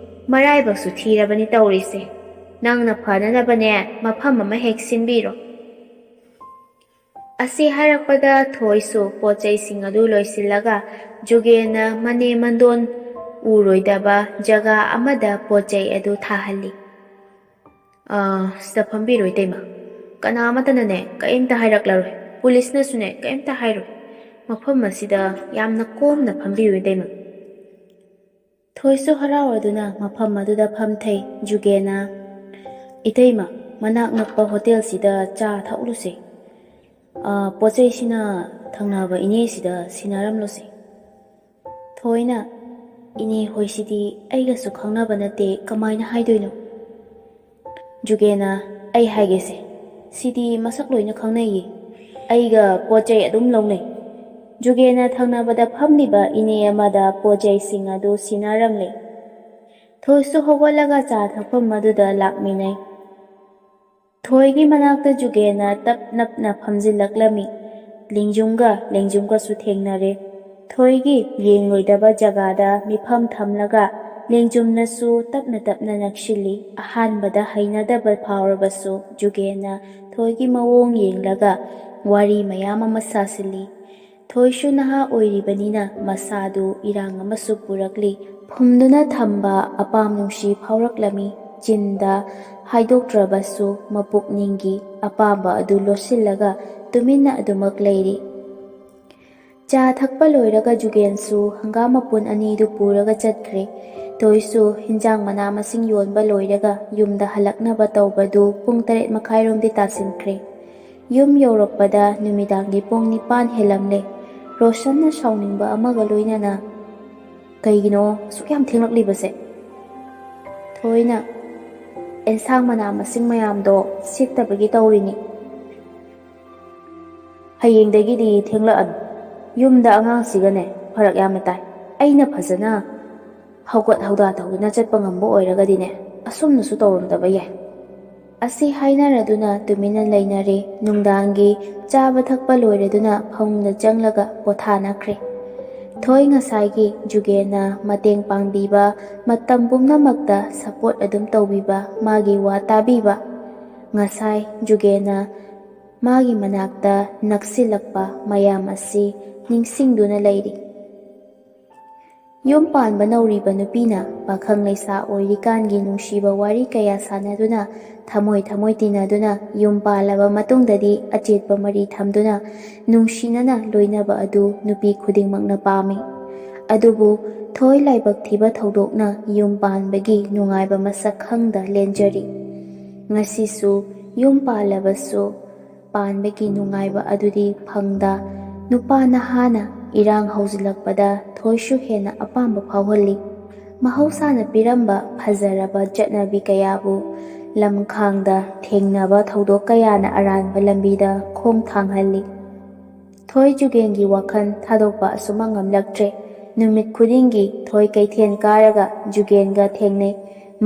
ꯃꯔꯥꯏꯕꯛꯁꯨ ꯊꯤꯔꯕꯅꯤ ꯇꯧꯔꯤꯁꯦ꯫ ꯅꯪꯅ ꯐꯅꯅꯕꯅꯦ ꯃꯐꯝ ꯑꯃ ꯍꯦꯛ ꯁꯤꯟꯕꯤꯔꯣ꯫" ꯑꯁꯤ ꯍꯥꯏꯔꯛꯄꯗ ꯊꯣꯏꯁꯨ ꯄꯣꯠ ꯆꯩꯁꯤꯡ ꯑꯗꯨ ꯂꯣꯏꯁꯤꯜꯂꯒ ꯖꯨꯒꯦꯟꯅ ꯃꯅꯦ ꯃꯟꯗꯣꯟ ꯎꯔꯣꯏꯗꯕ ꯖꯒꯥ ꯑꯃꯗ ꯄꯣꯠ ꯆꯩ ꯑꯗꯨ ꯊꯥꯍꯜꯂꯤ꯫ "ꯑꯥ, ꯁꯤꯗ ꯐꯝꯕꯤꯔꯣ ꯏꯇꯩꯃ꯫ ꯀꯅꯥ ꯑꯃꯠꯇꯅꯅꯦ ꯀꯔꯤꯝꯇ ꯍꯥꯏꯔꯛꯂꯔꯣꯏ꯫ ꯄꯨꯂꯤꯁꯅꯁꯨꯅꯦ ꯀꯔꯤꯝꯇ ꯍꯥꯏꯔꯣꯏ꯫ ꯃꯐꯝ ꯑꯁꯤꯗ ꯌꯥꯝꯅ ꯀꯣꯝꯅ ꯐꯝꯕꯤꯌꯨ ꯏꯇꯩꯃ꯫" ꯊꯣꯏꯁꯨ ꯍꯔꯥꯎꯔꯗꯨꯅ ꯃꯐꯝ ꯑꯗꯨꯗ ꯐꯝꯊꯩ꯫ ꯖꯨꯒꯦꯟꯅ, "ꯏꯇꯩꯃ, ꯃꯅꯥꯛ ꯅꯛꯄ ꯍꯣꯇꯦꯜꯁꯤꯗ ꯆꯥ ꯊꯛꯂꯨꯁꯦ꯫ ꯑꯥ, ꯄꯣꯠ ꯆꯩꯁꯤꯅ ꯊꯪꯅꯕ ꯏꯅꯦꯁꯤꯗ ꯁꯤꯟꯅꯔꯝꯂꯨꯁꯦ꯫" ꯊꯣꯏꯅ, "ꯏꯅꯦ ꯍꯣꯏꯁꯤꯗꯤ ꯑꯩꯒꯁꯨ ꯈꯪꯅꯕ ꯅꯠꯇꯦ, ꯀꯃꯥꯏꯅ ꯍꯥꯏꯗꯣꯏꯅꯣ?" ꯖꯨꯒꯦꯟꯅ, "ꯑꯩ ꯍꯥꯏꯒꯦꯁꯦ, ꯁꯤꯗꯤ ꯃꯁꯛ ꯂꯣꯏꯅ ꯈꯪꯅꯩꯌꯦ꯫ ꯑꯩꯒ ꯄꯣꯠ ꯆꯩ ꯑꯗꯨꯝ ꯂꯧꯅꯩ꯫" ꯖꯨꯒꯦꯟꯅ ꯊꯪꯅꯕꯗ ꯐꯝꯂꯤꯕ ꯏꯅꯦ ꯑꯃꯗ ꯄꯣꯠ ꯆꯩꯁꯤꯡ ꯑꯗꯨ ꯁꯤꯟꯅꯔꯝꯂꯦ꯫ ꯊꯣꯏꯁꯨ ꯍꯧꯒꯠꯂꯒ ꯆꯥ ꯊꯛꯐꯝ ꯑꯗꯨꯗ ꯂꯥꯛꯃꯤꯟꯅꯩ꯫ ꯊꯣꯏꯒꯤ ꯃꯅꯥꯛꯇ ꯖꯨꯒꯦꯟꯅ ꯇꯞ ꯅꯞꯅ ꯐꯝꯖꯤꯜꯂꯛꯂꯝꯃꯤ꯫ ꯂꯦꯡꯖꯨꯝꯒ ꯂꯦꯡꯖꯨꯝꯒꯁꯨ ꯊꯦꯡꯅꯔꯦ꯫ ꯊꯣꯏꯒꯤ ꯌꯦꯡꯂꯣꯏꯗꯕ ꯖꯒꯥꯗ ꯃꯤꯐꯝ ꯊꯝꯂꯒ ꯂꯦꯡꯖꯨꯝꯅꯁꯨ ꯇꯞꯅ ꯇꯞꯅ ꯅꯛꯁꯤꯜꯂꯤ꯫ ꯑꯍꯥꯟꯕꯗ ꯍꯩꯅꯗꯕ ꯐꯥꯎꯔꯕꯁꯨ ꯖꯨꯒꯦꯟꯅ ꯊꯣꯏꯒꯤ ꯃꯑꯣꯡ ꯌꯦꯡꯂꯒ ꯋꯥꯔꯤ ꯃꯌꯥꯝ ꯑꯃ ꯁꯥꯁꯤꯜꯂꯤ꯫ ꯊꯣꯏꯁꯨ ꯅꯍꯥ ꯑꯣꯏꯔꯤꯕꯅꯤꯅ ꯃꯁꯥꯗꯨ ꯏꯔꯥꯡ ꯑꯃꯁꯨ ꯄꯨꯔꯛꯂꯤ꯫ ꯐꯨꯝꯗꯨꯅ ꯊꯝꯕ ꯑꯄꯥꯝ ꯅꯨꯡꯁꯤ ꯐꯥꯎꯔꯛꯂꯝꯃꯤ꯫ ꯆꯤꯟꯗ ꯍꯥꯏꯗꯣꯛꯇ꯭ꯔꯕꯁꯨ ꯃꯄꯨꯛꯅꯤꯡꯒꯤ ꯑꯄꯥꯝꯕ ꯑꯗꯨ ꯂꯣꯠꯁꯤꯜꯂꯒ ꯇꯨꯃꯤꯟꯅ ꯑꯗꯨꯃꯛ ꯂꯩꯔꯤ꯫ ꯆꯥ ꯊꯛꯄ ꯂꯣꯏꯔꯒ ꯖꯨꯒꯦꯟꯁꯨ ꯍꯪꯒꯥꯝ ꯃꯄꯨꯟ ꯑꯅꯤꯗꯨ ꯄꯨꯔꯒ ꯆꯠꯈ꯭ꯔꯦ꯫ ꯊꯣꯏꯁꯨ ꯍꯤꯟꯖꯥꯡ ꯃꯅꯥ ꯃꯁꯤꯡ ꯌꯣꯟꯕ ꯂꯣꯏꯔꯒ ꯌꯨꯝꯗ ꯍꯜꯂꯛꯅꯕ ꯇꯧꯕꯗꯨ ꯄꯨꯡ ꯇꯔꯦꯠ ꯃꯈꯥꯏꯔꯣꯝꯗꯤ ꯇꯥꯁꯤꯟꯈ꯭ꯔꯦ꯫ ꯌꯨꯝ ꯌꯧꯔꯛꯄꯗ ꯅꯨꯃꯤꯗꯥꯡꯒꯤ ꯄꯨꯡ ꯅꯤꯄꯥꯟ ꯍꯦꯜꯂꯝꯂꯦ꯫ ꯔꯣꯁꯟꯅ ꯁꯥꯎꯅꯤꯡꯕ ꯑꯃꯒ ꯂꯣꯏꯅꯅ, "ꯀꯩꯒꯤꯅꯣ ꯑꯁꯨꯛ ꯌꯥꯝ ꯊꯦꯡꯂꯛꯂꯤꯕꯁꯦ?" ꯊꯣꯏꯅ, "ꯑꯦꯟꯁꯥꯡ ꯃꯅꯥ ꯃꯁꯤꯡ ꯃꯌꯥꯝꯗꯣ ꯁꯤꯠꯇꯕꯒꯤ ꯇꯧꯔꯤꯅꯤ꯫ ꯍꯌꯦꯡꯗꯒꯤꯗꯤ ꯊꯦꯡꯂꯛꯑꯅꯨ꯫ ꯌꯨꯝꯗ ꯑꯉꯥꯡꯁꯤꯒꯅꯦ ꯐꯔꯛ ꯌꯥꯝꯅ ꯇꯥꯏ꯫ ꯑꯩꯅ ꯐꯖꯅ ꯍꯧꯒꯠ ꯍꯧꯗꯥ ꯇꯧꯗꯨꯅ ꯆꯠꯄ ꯉꯝꯕ ꯑꯣꯏꯔꯒꯗꯤꯅꯦ, ꯑꯁꯨꯝꯅꯁꯨ ꯇꯧꯔꯝꯗꯕ ꯌꯥꯏ꯫" ꯑꯁꯤ ꯍꯥꯏꯅꯔꯗꯨꯅ ꯇꯨꯃꯤꯟꯅ ꯂꯩꯅꯔꯦ꯫ ꯅꯨꯡꯗꯥꯡꯒꯤ ꯆꯥꯕ ꯊꯛꯄ ꯂꯣꯏꯔꯗꯨꯅ ꯐꯃꯨꯡꯗ ꯆꯪꯂꯒ ꯄꯣꯊꯥꯅꯈ꯭ꯔꯦ꯫ ꯊꯣꯏ ꯉꯁꯥꯏꯒꯤ ꯖꯨꯒꯦꯟꯅ ꯃꯇꯦꯡ ꯄꯥꯡꯕꯤꯕ, ꯃꯇꯝ ꯄꯨꯝꯅꯃꯛꯇ ꯁꯄꯣꯔꯠ ꯑꯗꯨꯝ ꯇꯧꯕꯤꯕ, ꯃꯥꯒꯤ ꯋꯥ ꯇꯥꯕꯤꯕ, ꯉꯁꯥꯏ ꯖꯨꯒꯦꯟꯅ ꯃꯥꯒꯤ ꯃꯅꯥꯛꯇ ꯅꯛꯁꯤꯜꯂꯛꯄ ꯃꯌꯥꯝ ꯑꯁꯤ ꯅꯤꯡꯁꯤꯡꯗꯨꯅ ꯂꯩꯔꯤ꯫ ꯌꯨꯝ ꯄꯥꯟꯕ ꯅꯧꯔꯤꯕ ꯅꯨꯄꯤꯅ ꯄꯥꯈꯪ ꯂꯩꯁꯥ ꯑꯣꯏꯔꯤꯀꯥꯟꯒꯤ ꯅꯨꯡꯁꯤꯕ ꯋꯥꯔꯤ ꯀꯌꯥ ꯁꯥꯟꯅꯗꯨꯅ, ꯊꯃꯣꯏ ꯊꯃꯣꯏ ꯇꯤꯟꯅꯗꯨꯅ ꯌꯨꯝ ꯄꯥꯜꯂꯕ ꯃꯇꯨꯡꯗꯗꯤ ꯑꯆꯦꯠꯄ ꯃꯔꯤ ꯊꯝꯗꯨꯅ ꯅꯨꯡꯁꯤꯅꯅ ꯂꯣꯏꯅꯕ ꯑꯗꯨ ꯅꯨꯄꯤ ꯈꯨꯗꯤꯡꯃꯛꯅ ꯄꯥꯝꯃꯤ꯫ ꯑꯗꯨꯕꯨ ꯊꯣꯏ ꯂꯥꯏꯕꯛ ꯊꯤꯕ ꯊꯧꯗꯣꯛꯅ ꯌꯨꯝ ꯄꯥꯟꯕꯒꯤ ꯅꯨꯡꯉꯥꯏꯕ ꯃꯁꯛ ꯈꯪꯗ ꯂꯦꯟꯖꯔꯤ꯫ ꯉꯁꯤꯁꯨ ꯌꯨꯝ ꯄꯥꯜꯂꯕꯁꯨ ꯄꯥꯟꯕꯒꯤ ꯅꯨꯡꯉꯥꯏꯕ ꯑꯗꯨꯗꯤ ꯐꯪꯗ, ꯅꯨꯄꯥ ꯅꯍꯥꯅ ꯏꯔꯥꯡ ꯍꯧꯖꯤꯜꯂꯛꯄꯗ ꯊꯣꯏꯁꯨ ꯍꯦꯟꯅ ꯑꯄꯥꯝꯕ ꯐꯥꯎꯍꯜꯂꯤ꯫ ꯃꯍꯧꯁꯥꯅ ꯄꯤꯔꯝꯕ ꯐꯖꯔꯕ ꯆꯠꯅꯕꯤ ꯀꯌꯥꯕꯨ ꯂꯝꯈꯥꯡꯗ ꯊꯦꯡꯅꯕ ꯊꯧꯗꯣꯛ ꯀꯌꯥꯅ ꯑꯔꯥꯟꯕ ꯂꯝꯕꯤꯗ ꯈꯣꯡ ꯊꯥꯡꯍꯜꯂꯤ꯫ ꯊꯣꯏ ꯖꯨꯒꯦꯟꯒꯤ ꯋꯥꯈꯜ ꯊꯥꯗꯣꯛꯄ ꯑꯁꯨꯃꯛ ꯉꯝꯂꯛꯇ꯭ꯔꯦ꯫ ꯅꯨꯃꯤꯠ ꯈꯨꯗꯤꯡꯒꯤ ꯊꯣꯏ ꯀꯩꯊꯦꯜ ꯀꯥꯔꯒ ꯖꯨꯒꯦꯟꯒ ꯊꯦꯡꯅꯩ꯫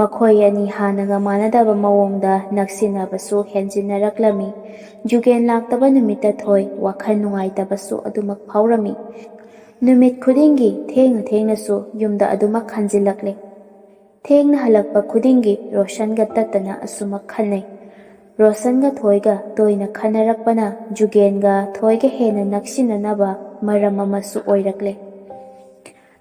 ꯃꯈꯣꯏ ꯑꯅꯤ ꯍꯥꯟꯅꯒ ꯃꯥꯟꯅꯗꯕ ꯃꯑꯣꯡꯗ ꯅꯛꯁꯤꯟꯅꯕꯁꯨ ꯍꯦꯟꯖꯤꯟꯅꯔꯛꯂꯝꯃꯤ꯫ ꯖꯨꯒꯦꯟ ꯂꯥꯛꯇꯕ ꯅꯨꯃꯤꯠꯇ ꯊꯣꯏ ꯋꯥꯈꯜ ꯅꯨꯡꯉꯥꯏꯇꯕꯁꯨ ꯑꯗꯨꯃꯛ ꯐꯥꯎꯔꯝꯃꯤ꯫ ꯅꯨꯃꯤꯠ ꯈꯨꯗꯤꯡꯒꯤ ꯊꯦꯡꯅ ꯊꯦꯡꯅꯁꯨ ꯌꯨꯝꯗ ꯑꯗꯨꯃꯛ ꯍꯟꯖꯤꯜꯂꯛꯂꯦ꯫ ꯊꯦꯡꯅ ꯍꯜꯂꯛꯄ ꯈꯨꯗꯤꯡꯒꯤ ꯔꯣꯁꯟꯒ ꯇꯠꯇꯅ ꯑꯁꯨꯃꯛ ꯈꯟꯅꯩ꯫ ꯔꯣꯁꯟꯒ ꯊꯣꯏꯒ ꯇꯣꯏꯅ ꯈꯟꯅꯔꯛꯄꯅ ꯖꯨꯒꯦꯟꯒ ꯊꯣꯏꯒ ꯍꯦꯟꯅ ꯅꯛꯁꯤꯟꯅꯅꯕ ꯃꯔꯝ ꯑꯃꯁꯨ ꯑꯣꯏꯔꯛꯂꯦ꯫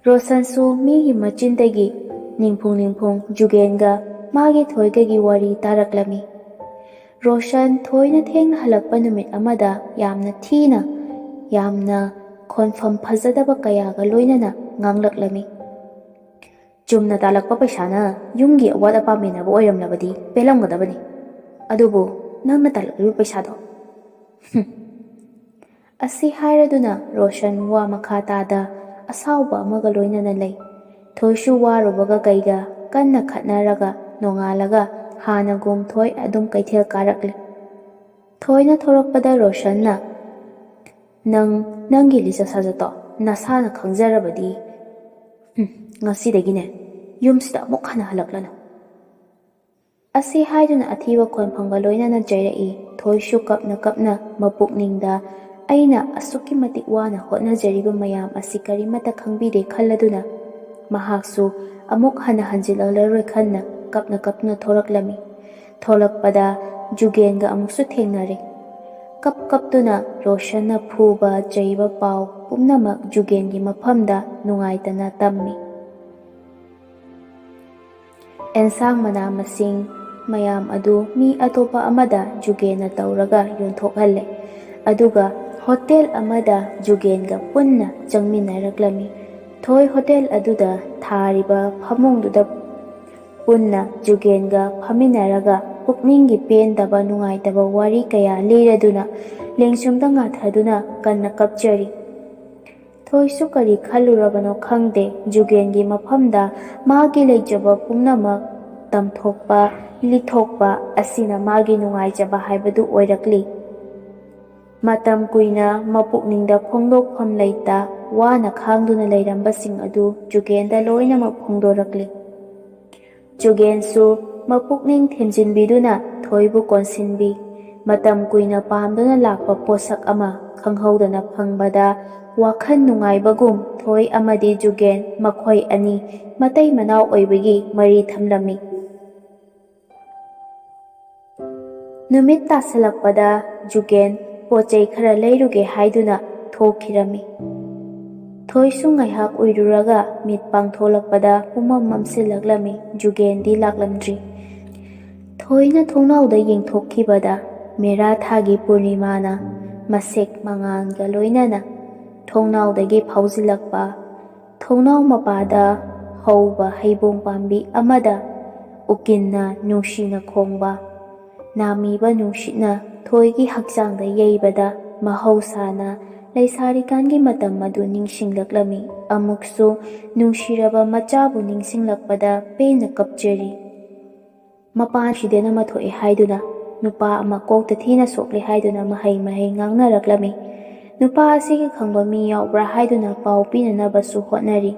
ꯔꯣꯁꯟꯁꯨ ꯃꯤꯒꯤ ꯃꯆꯤꯟꯗꯒꯤ ꯅꯤꯡꯐꯨꯡ ꯅꯤꯡꯐꯨꯡ ꯖꯨꯒꯦꯟꯒ ꯃꯥꯒꯤ ꯊꯣꯏꯒꯒꯤ ꯋꯥꯔꯤ ꯇꯥꯔꯛꯂꯝꯃꯤ꯫ ꯔꯣꯁꯟ ꯊꯣꯏꯅ ꯊꯦꯡꯅ ꯍꯜꯂꯛꯄ ꯅꯨꯃꯤꯠ ꯑꯃꯗ ꯌꯥꯝꯅ ꯊꯤꯅ, ꯌꯥꯝꯅ ꯈꯣꯟꯐꯝ ꯐꯖꯗꯕ ꯀꯌꯥꯒ ꯂꯣꯏꯅꯅ ꯉꯥꯡꯂꯛꯂꯝꯃꯤ꯫ "ꯆꯨꯝꯅ ꯇꯥꯜꯂꯛꯄ ꯄꯩꯁꯥꯅ ꯌꯨꯝꯒꯤ ꯑꯋꯥꯠ ꯑꯄꯥ ꯃꯦꯟꯅꯕ ꯑꯣꯏꯔꯝꯂꯕꯗꯤ ꯄꯦꯜꯂꯝꯒꯗꯕꯅꯤ꯫ ꯑꯗꯨꯕꯨ ꯅꯪꯅ ꯇꯥꯜꯂꯛꯂꯤꯕ ꯄꯩꯁꯥꯗꯣ?" ꯍꯨꯝ꯫ ꯑꯁꯤ ꯍꯥꯏꯔꯗꯨꯅ ꯔꯣꯁꯟ ꯋꯥ ꯃꯈꯥ ꯇꯥꯗ ꯑꯁꯥꯎꯕ ꯑꯃꯒ ꯂꯣꯏꯅꯅ ꯂꯩ꯫ ꯊꯣꯏꯁꯨ ꯋꯥꯔꯨꯕꯒ ꯀꯩꯒ ꯀꯟꯅ ꯈꯠꯅꯔꯒ ꯅꯣꯡꯉꯥꯜꯂꯒ ꯍꯥꯟꯅꯒꯨꯝ ꯊꯣꯏ ꯑꯗꯨꯝ ꯀꯩꯊꯦꯜ ꯀꯥꯔꯛꯂꯤ꯫ ꯊꯣꯏꯅ ꯊꯣꯔꯛꯄꯗ ꯔꯣꯁꯟꯅ, "ꯅꯪ ꯅꯪꯒꯤ ꯂꯤꯆꯠ ꯁꯥꯖꯠꯇꯣ ꯅꯁꯥꯅ ꯈꯪꯖꯔꯕꯗꯤ, ꯍꯨꯝ, ꯉꯁꯤꯗꯒꯤꯅꯦ ꯌꯨꯝꯁꯤꯗ ꯑꯃꯨꯛ ꯍꯟꯅ ꯍꯜꯂꯛꯂꯅꯨ꯫" ꯑꯁꯤ ꯍꯥꯏꯗꯨꯅ ꯑꯊꯤꯕ ꯈꯣꯟꯐꯝꯒ ꯂꯣꯏꯅꯅ ꯆꯩꯔꯛꯏ꯫ ꯊꯣꯏꯁꯨ ꯀꯞꯅ ꯀꯞꯅ ꯃꯄꯨꯛꯅꯤꯡꯗ, "ꯑꯩꯅ ꯑꯁꯨꯛꯀꯤ ꯃꯇꯤꯛ ꯋꯥꯅ ꯍꯣꯠꯅꯖꯔꯤꯕ ꯃꯌꯥꯝ ꯑꯁꯤ ꯀꯔꯤꯃꯠꯇ ꯈꯪꯕꯤꯗꯦ" ꯈꯜꯂꯗꯨꯅ ꯃꯍꯥꯛꯁꯨ ꯑꯃꯨꯛ ꯍꯟꯅ ꯍꯟꯖꯤꯜꯂꯛꯂꯔꯣꯏ ꯈꯟꯅ ꯀꯞꯅ ꯀꯞꯅ ꯊꯣꯔꯛꯂꯝꯃꯤ꯫ ꯊꯣꯂꯛꯄꯗ ꯖꯨꯒꯦꯟꯒ ꯑꯃꯨꯛꯁꯨ ꯊꯦꯡꯅꯔꯦ꯫ ꯀꯞ ꯀꯞꯇꯨꯅ ꯔꯣꯁꯟꯅ ꯐꯨꯕ ꯆꯩꯕ ꯄꯥꯎ ꯄꯨꯝꯅꯃꯛ ꯖꯨꯒꯦꯟꯒꯤ ꯃꯐꯝꯗ ꯅꯨꯡꯉꯥꯏꯇꯅ ꯇꯝꯃꯤ꯫ ꯑꯦꯟꯁꯥꯡ ꯃꯅꯥ ꯃꯁꯤꯡ ꯃꯌꯥꯝ ꯑꯗꯨ ꯃꯤ ꯑꯇꯣꯞꯄ ꯑꯃꯗ ꯖꯨꯒꯦꯟꯅ ꯇꯧꯔꯒ ꯌꯣꯟꯊꯣꯛꯍꯜꯂꯦ꯫ ꯑꯗꯨꯒ ꯍꯣꯇꯦꯜ ꯑꯃꯗ ꯖꯨꯒꯦꯟꯒ ꯄꯨꯟꯅ ꯆꯪꯃꯤꯟꯅꯔꯛꯂꯝꯃꯤ꯫ ꯊꯣꯏ ꯍꯣꯇꯦꯜ ꯑꯗꯨꯗ ꯊꯥꯔꯤꯕ ꯐꯃꯨꯡꯗꯨꯗ ꯄꯨꯟꯅ ꯖꯨꯒꯦꯟꯒ ꯐꯝꯃꯤꯟꯅꯔꯒ ꯄꯨꯛꯅꯤꯡꯒꯤ ꯄꯦꯟꯗꯕ ꯅꯨꯡꯉꯥꯏꯇꯕ ꯋꯥꯔꯤ ꯀꯌꯥ ꯂꯤꯔꯗꯨꯅ ꯂꯦꯡꯁꯨꯝꯗ ꯉꯥꯊꯗꯨꯅ ꯀꯟꯅ ꯀꯞꯆꯔꯤ꯫ ꯊꯣꯏꯁꯨ ꯀꯔꯤ ꯈꯜꯂꯨꯔꯕꯅꯣ ꯈꯪꯗꯦ, ꯖꯨꯒꯦꯟꯒꯤ ꯃꯐꯝꯗ ꯃꯥꯒꯤ ꯂꯩꯖꯕ ꯄꯨꯝꯅꯃꯛ ꯇꯝꯊꯣꯛꯄ, ꯂꯤꯊꯣꯛꯄ ꯑꯁꯤꯅ ꯃꯥꯒꯤ ꯅꯨꯡꯉꯥꯏꯖꯕ ꯍꯥꯏꯕꯗꯨ ꯑꯣꯏꯔꯛꯂꯤ꯫ ꯃꯇꯝ ꯀꯨꯏꯅ ꯃꯄꯨꯛꯅꯤꯡꯗ ꯐꯣꯡꯗꯣꯛꯐꯝ ꯂꯩꯇ ꯋꯥꯅ ꯈꯥꯡꯗꯨꯅ ꯂꯩꯔꯝꯕꯁꯤꯡ ꯑꯗꯨ ꯖꯨꯒꯦꯟꯗ ꯂꯣꯏꯅꯃꯛ ꯐꯣꯡꯗꯣꯔꯛꯂꯤ꯫ ꯖꯨꯒꯦꯟꯁꯨ ꯃꯄꯨꯛꯅꯤꯡ ꯊꯤꯟꯖꯤꯟꯕꯤꯗꯨꯅ ꯊꯣꯏꯕꯨ ꯀꯣꯟꯁꯤꯟꯕꯤ꯫ ꯃꯇꯝ ꯀꯨꯏꯅ ꯄꯥꯝꯗꯨꯅ ꯂꯥꯛꯄ ꯄꯣꯠꯁꯛ ꯑꯃ ꯈꯪꯍꯧꯗꯅ ꯐꯪꯕꯗ ꯋꯥꯈꯜ ꯅꯨꯡꯉꯥꯏꯕꯒꯨꯝ ꯊꯣꯏ ꯑꯃꯗꯤ ꯖꯨꯒꯦꯟ ꯃꯈꯣꯏ ꯑꯅꯤ ꯃꯇꯩ ꯃꯅꯥꯎ ꯑꯣꯏꯕꯒꯤ ꯃꯔꯤ ꯊꯝꯂꯝꯃꯤ꯫ ꯅꯨꯃꯤꯠ ꯇꯥꯁꯤꯜꯂꯛꯄꯗ ꯖꯨꯒꯦꯟ ꯄꯣꯠ ꯆꯩ ꯈꯔ ꯂꯩꯔꯨꯒꯦ ꯍꯥꯏꯗꯨꯅ ꯊꯣꯛꯈꯤꯔꯝꯃꯤ꯫ ꯊꯣꯏꯁꯨ ꯉꯥꯏꯍꯥꯛ ꯎꯏꯔꯨꯔꯒ ꯃꯤꯠ ꯄꯥꯡꯊꯣꯛꯂꯛꯄꯗ ꯄꯨꯝꯃꯝ ꯃꯝꯁꯤꯜꯂꯛꯂꯝꯃꯤ꯫ ꯖꯨꯒꯦꯟꯗꯤ ꯂꯥꯛꯂꯝꯗ꯭ꯔꯤ꯫ ꯊꯣꯏꯅ ꯊꯣꯡꯅꯥꯎꯗ ꯌꯦꯡꯊꯣꯛꯈꯤꯕꯗ ꯃꯦꯔꯥ ꯊꯥꯒꯤ ꯄꯨꯔꯅꯤꯃꯥꯅ ꯃꯁꯦꯛ ꯃꯉꯥꯜꯒ ꯂꯣꯏꯅꯅ ꯊꯣꯡꯅꯥꯎꯗꯒꯤ ꯐꯥꯎꯖꯤꯜꯂꯛꯄ, ꯊꯣꯡꯅꯥꯎ ꯃꯄꯥꯗ ꯍꯧꯕ ꯍꯩꯕꯣꯡ ꯄꯥꯝꯕꯤ ꯑꯃꯗ ꯎꯀꯤꯟꯅ ꯅꯨꯡꯁꯤꯅ ꯈꯣꯡꯕ, ꯅꯥꯃꯤꯕ ꯅꯨꯡꯁꯤꯠꯅ ꯊꯣꯏꯒꯤ ꯍꯛꯆꯥꯡꯗ ꯌꯩꯕꯗ ꯃꯍꯧꯁꯥꯅ ꯂꯩꯁꯥꯔꯤꯀꯥꯟꯒꯤ ꯃꯇꯝ ꯑꯗꯨ ꯅꯤꯡꯁꯤꯡꯂꯛꯂꯝꯃꯤ꯫ ꯑꯃꯨꯛꯁꯨ ꯅꯨꯡꯁꯤꯔꯕ ꯃꯆꯥꯕꯨ ꯅꯤꯡꯁꯤꯡꯂꯛꯄꯗ ꯄꯦꯟꯅ ꯀꯞꯆꯔꯤ꯫ ꯃꯄꯥꯟ ꯑꯦꯛꯁꯤꯗꯦꯟ ꯑꯃ ꯊꯣꯛꯑꯦ ꯍꯥꯏꯗꯨꯅ ꯅꯨꯄꯥ ꯑꯃ ꯀꯣꯛꯇ ꯊꯤꯅ ꯁꯣꯛꯂꯦ ꯍꯥꯏꯗꯨꯅ ꯃꯍꯩ ꯃꯍꯩ ꯉꯥꯡꯅꯔꯛꯂꯝꯃꯤ꯫ ꯅꯨꯄꯥ ꯑꯁꯤꯒꯤ ꯈꯪꯕ ꯃꯤ ꯌꯥꯎꯕ꯭ꯔꯥ ꯍꯥꯏꯗꯨꯅ ꯄꯥꯎ ꯄꯤꯅꯅꯕꯁꯨ ꯍꯣꯠꯅꯔꯤ꯫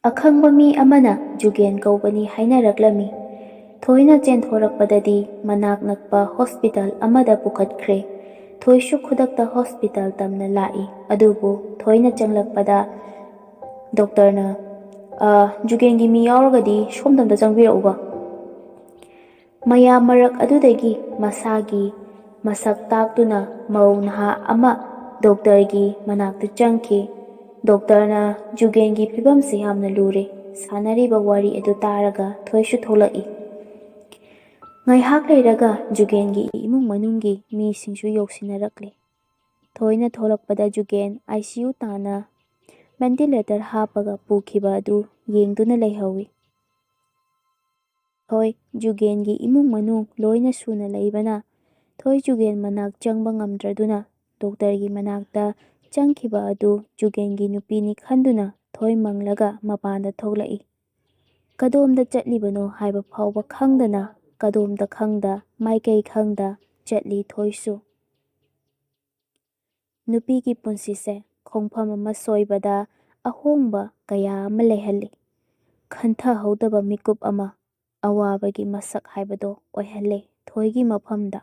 ꯑꯈꯪꯕ ꯃꯤ ꯑꯃꯅ ꯖꯨꯒꯦꯟ ꯀꯧꯕꯅꯤ ꯍꯥꯏꯅꯔꯛꯂꯝꯃꯤ꯫ ꯊꯣꯏꯅ ꯆꯦꯟꯊꯣꯔꯛꯄꯗꯗꯤ ꯃꯅꯥꯛ ꯅꯛꯄ ꯍꯣꯁꯄꯤꯇꯥꯜ ꯑꯃꯗ ꯄꯨꯈꯠꯈ꯭ꯔꯦ꯫ ꯊꯣꯏꯁꯨ ꯈꯨꯗꯛꯇ ꯍꯣꯁꯄꯤꯇꯥꯜ ꯇꯝꯅ ꯂꯥꯛꯏ꯫ ꯑꯗꯨꯕꯨ ꯊꯣꯏꯅ ꯆꯪꯂꯛꯄꯗ ꯗꯣꯛꯇꯔꯅ, "ꯑ, ꯖꯨꯒꯦꯟꯒꯤ ꯃꯤ ꯌꯥꯎꯔꯒꯗꯤ ꯁꯣꯝꯗ ꯑꯝꯇ ꯆꯪꯕꯤꯔꯛꯎꯕ"꯫ ꯃꯌꯥꯝ ꯃꯔꯛ ꯑꯗꯨꯗꯒꯤ ꯃꯁꯥꯒꯤ ꯃꯁꯛ ꯇꯥꯛꯇꯨꯅ ꯃꯧ ꯅꯍꯥ ꯑꯃ ꯗꯣꯛꯇꯔꯒꯤ ꯃꯅꯥꯛꯇ ꯆꯪꯈꯤ꯫ ꯗꯣꯛꯇꯔꯅ ꯖꯨꯒꯦꯟꯒꯤ ꯐꯤꯕꯝꯁꯤ ꯌꯥꯝꯅ ꯂꯨꯔꯦ꯫ ꯁꯥꯟꯅꯔꯤꯕ ꯋꯥꯔꯤ ꯑꯗꯨ ꯇꯥꯔꯒ ꯊꯣꯏꯁꯨ ꯊꯣꯛꯂꯛꯏ꯫ ꯉꯥꯏꯍꯥꯛ ꯂꯩꯔꯒ ꯖꯨꯒꯦꯟꯒꯤ ꯏꯃꯨꯡ ꯃꯅꯨꯡꯒꯤ ꯃꯤꯁꯤꯡꯁꯨ ꯌꯧꯁꯤꯟꯅꯔꯛꯂꯦ꯫ ꯊꯣꯏꯅ ꯊꯣꯛꯂꯛꯄꯗ ꯖꯨꯒꯦꯟ ꯑꯥꯏ ꯁꯤ ꯌꯨ ꯇꯥꯅ ꯚꯦꯟꯇꯤꯂꯦꯇꯔ ꯍꯥꯞꯄꯒ ꯄꯨꯈꯤꯕ ꯑꯗꯨ ꯌꯦꯡꯗꯨꯅ ꯂꯩꯍꯧꯏ꯫ ꯊꯣꯏ ꯖꯨꯒꯦꯟꯒꯤ ꯏꯃꯨꯡ ꯃꯅꯨꯡ ꯂꯣꯏꯅ ꯁꯨꯅ ꯂꯩꯕꯅ ꯊꯣꯏ ꯖꯨꯒꯦꯟ ꯃꯅꯥꯛ ꯆꯪꯕ ꯉꯝꯗ꯭ꯔꯗꯨꯅ ꯗꯣꯛꯇꯔꯒꯤ ꯃꯅꯥꯛꯇ ꯆꯪꯈꯤꯕ ꯑꯗꯨ ꯖꯨꯒꯦꯟꯒꯤ ꯅꯨꯄꯤꯅꯤ ꯈꯟꯗꯨꯅ ꯊꯣꯏ ꯃꯪꯂꯒ ꯃꯄꯥꯟꯗ ꯊꯣꯛꯂꯛꯏ꯫ ꯀꯗꯣꯝꯗ ꯆꯠꯂꯤꯕꯅꯣ ꯍꯥꯏꯕ ꯐꯥꯎꯕ ꯈꯪꯗꯅ ꯀꯗꯣꯝꯗ ꯈꯪꯗ, ꯃꯥꯏꯀꯩ ꯈꯪꯗ ꯆꯠꯂꯤ ꯊꯣꯏꯁꯨ꯫ ꯅꯨꯄꯤꯒꯤ ꯄꯨꯟꯁꯤꯁꯦ ꯈꯣꯡꯐꯝ ꯑꯃ ꯁꯣꯏꯕꯗ ꯑꯍꯣꯡꯕ ꯀꯌꯥ ꯑꯃ ꯂꯩꯍꯜꯂꯤ꯫ ꯈꯟꯊꯍꯧꯗꯕ ꯃꯤꯀꯨꯞ ꯑꯃ ꯑꯋꯥꯕꯒꯤ ꯃꯁꯛ ꯍꯥꯏꯕꯗꯣ ꯑꯣꯏꯍꯜꯂꯦ ꯊꯣꯏꯒꯤ ꯃꯐꯝꯗ꯫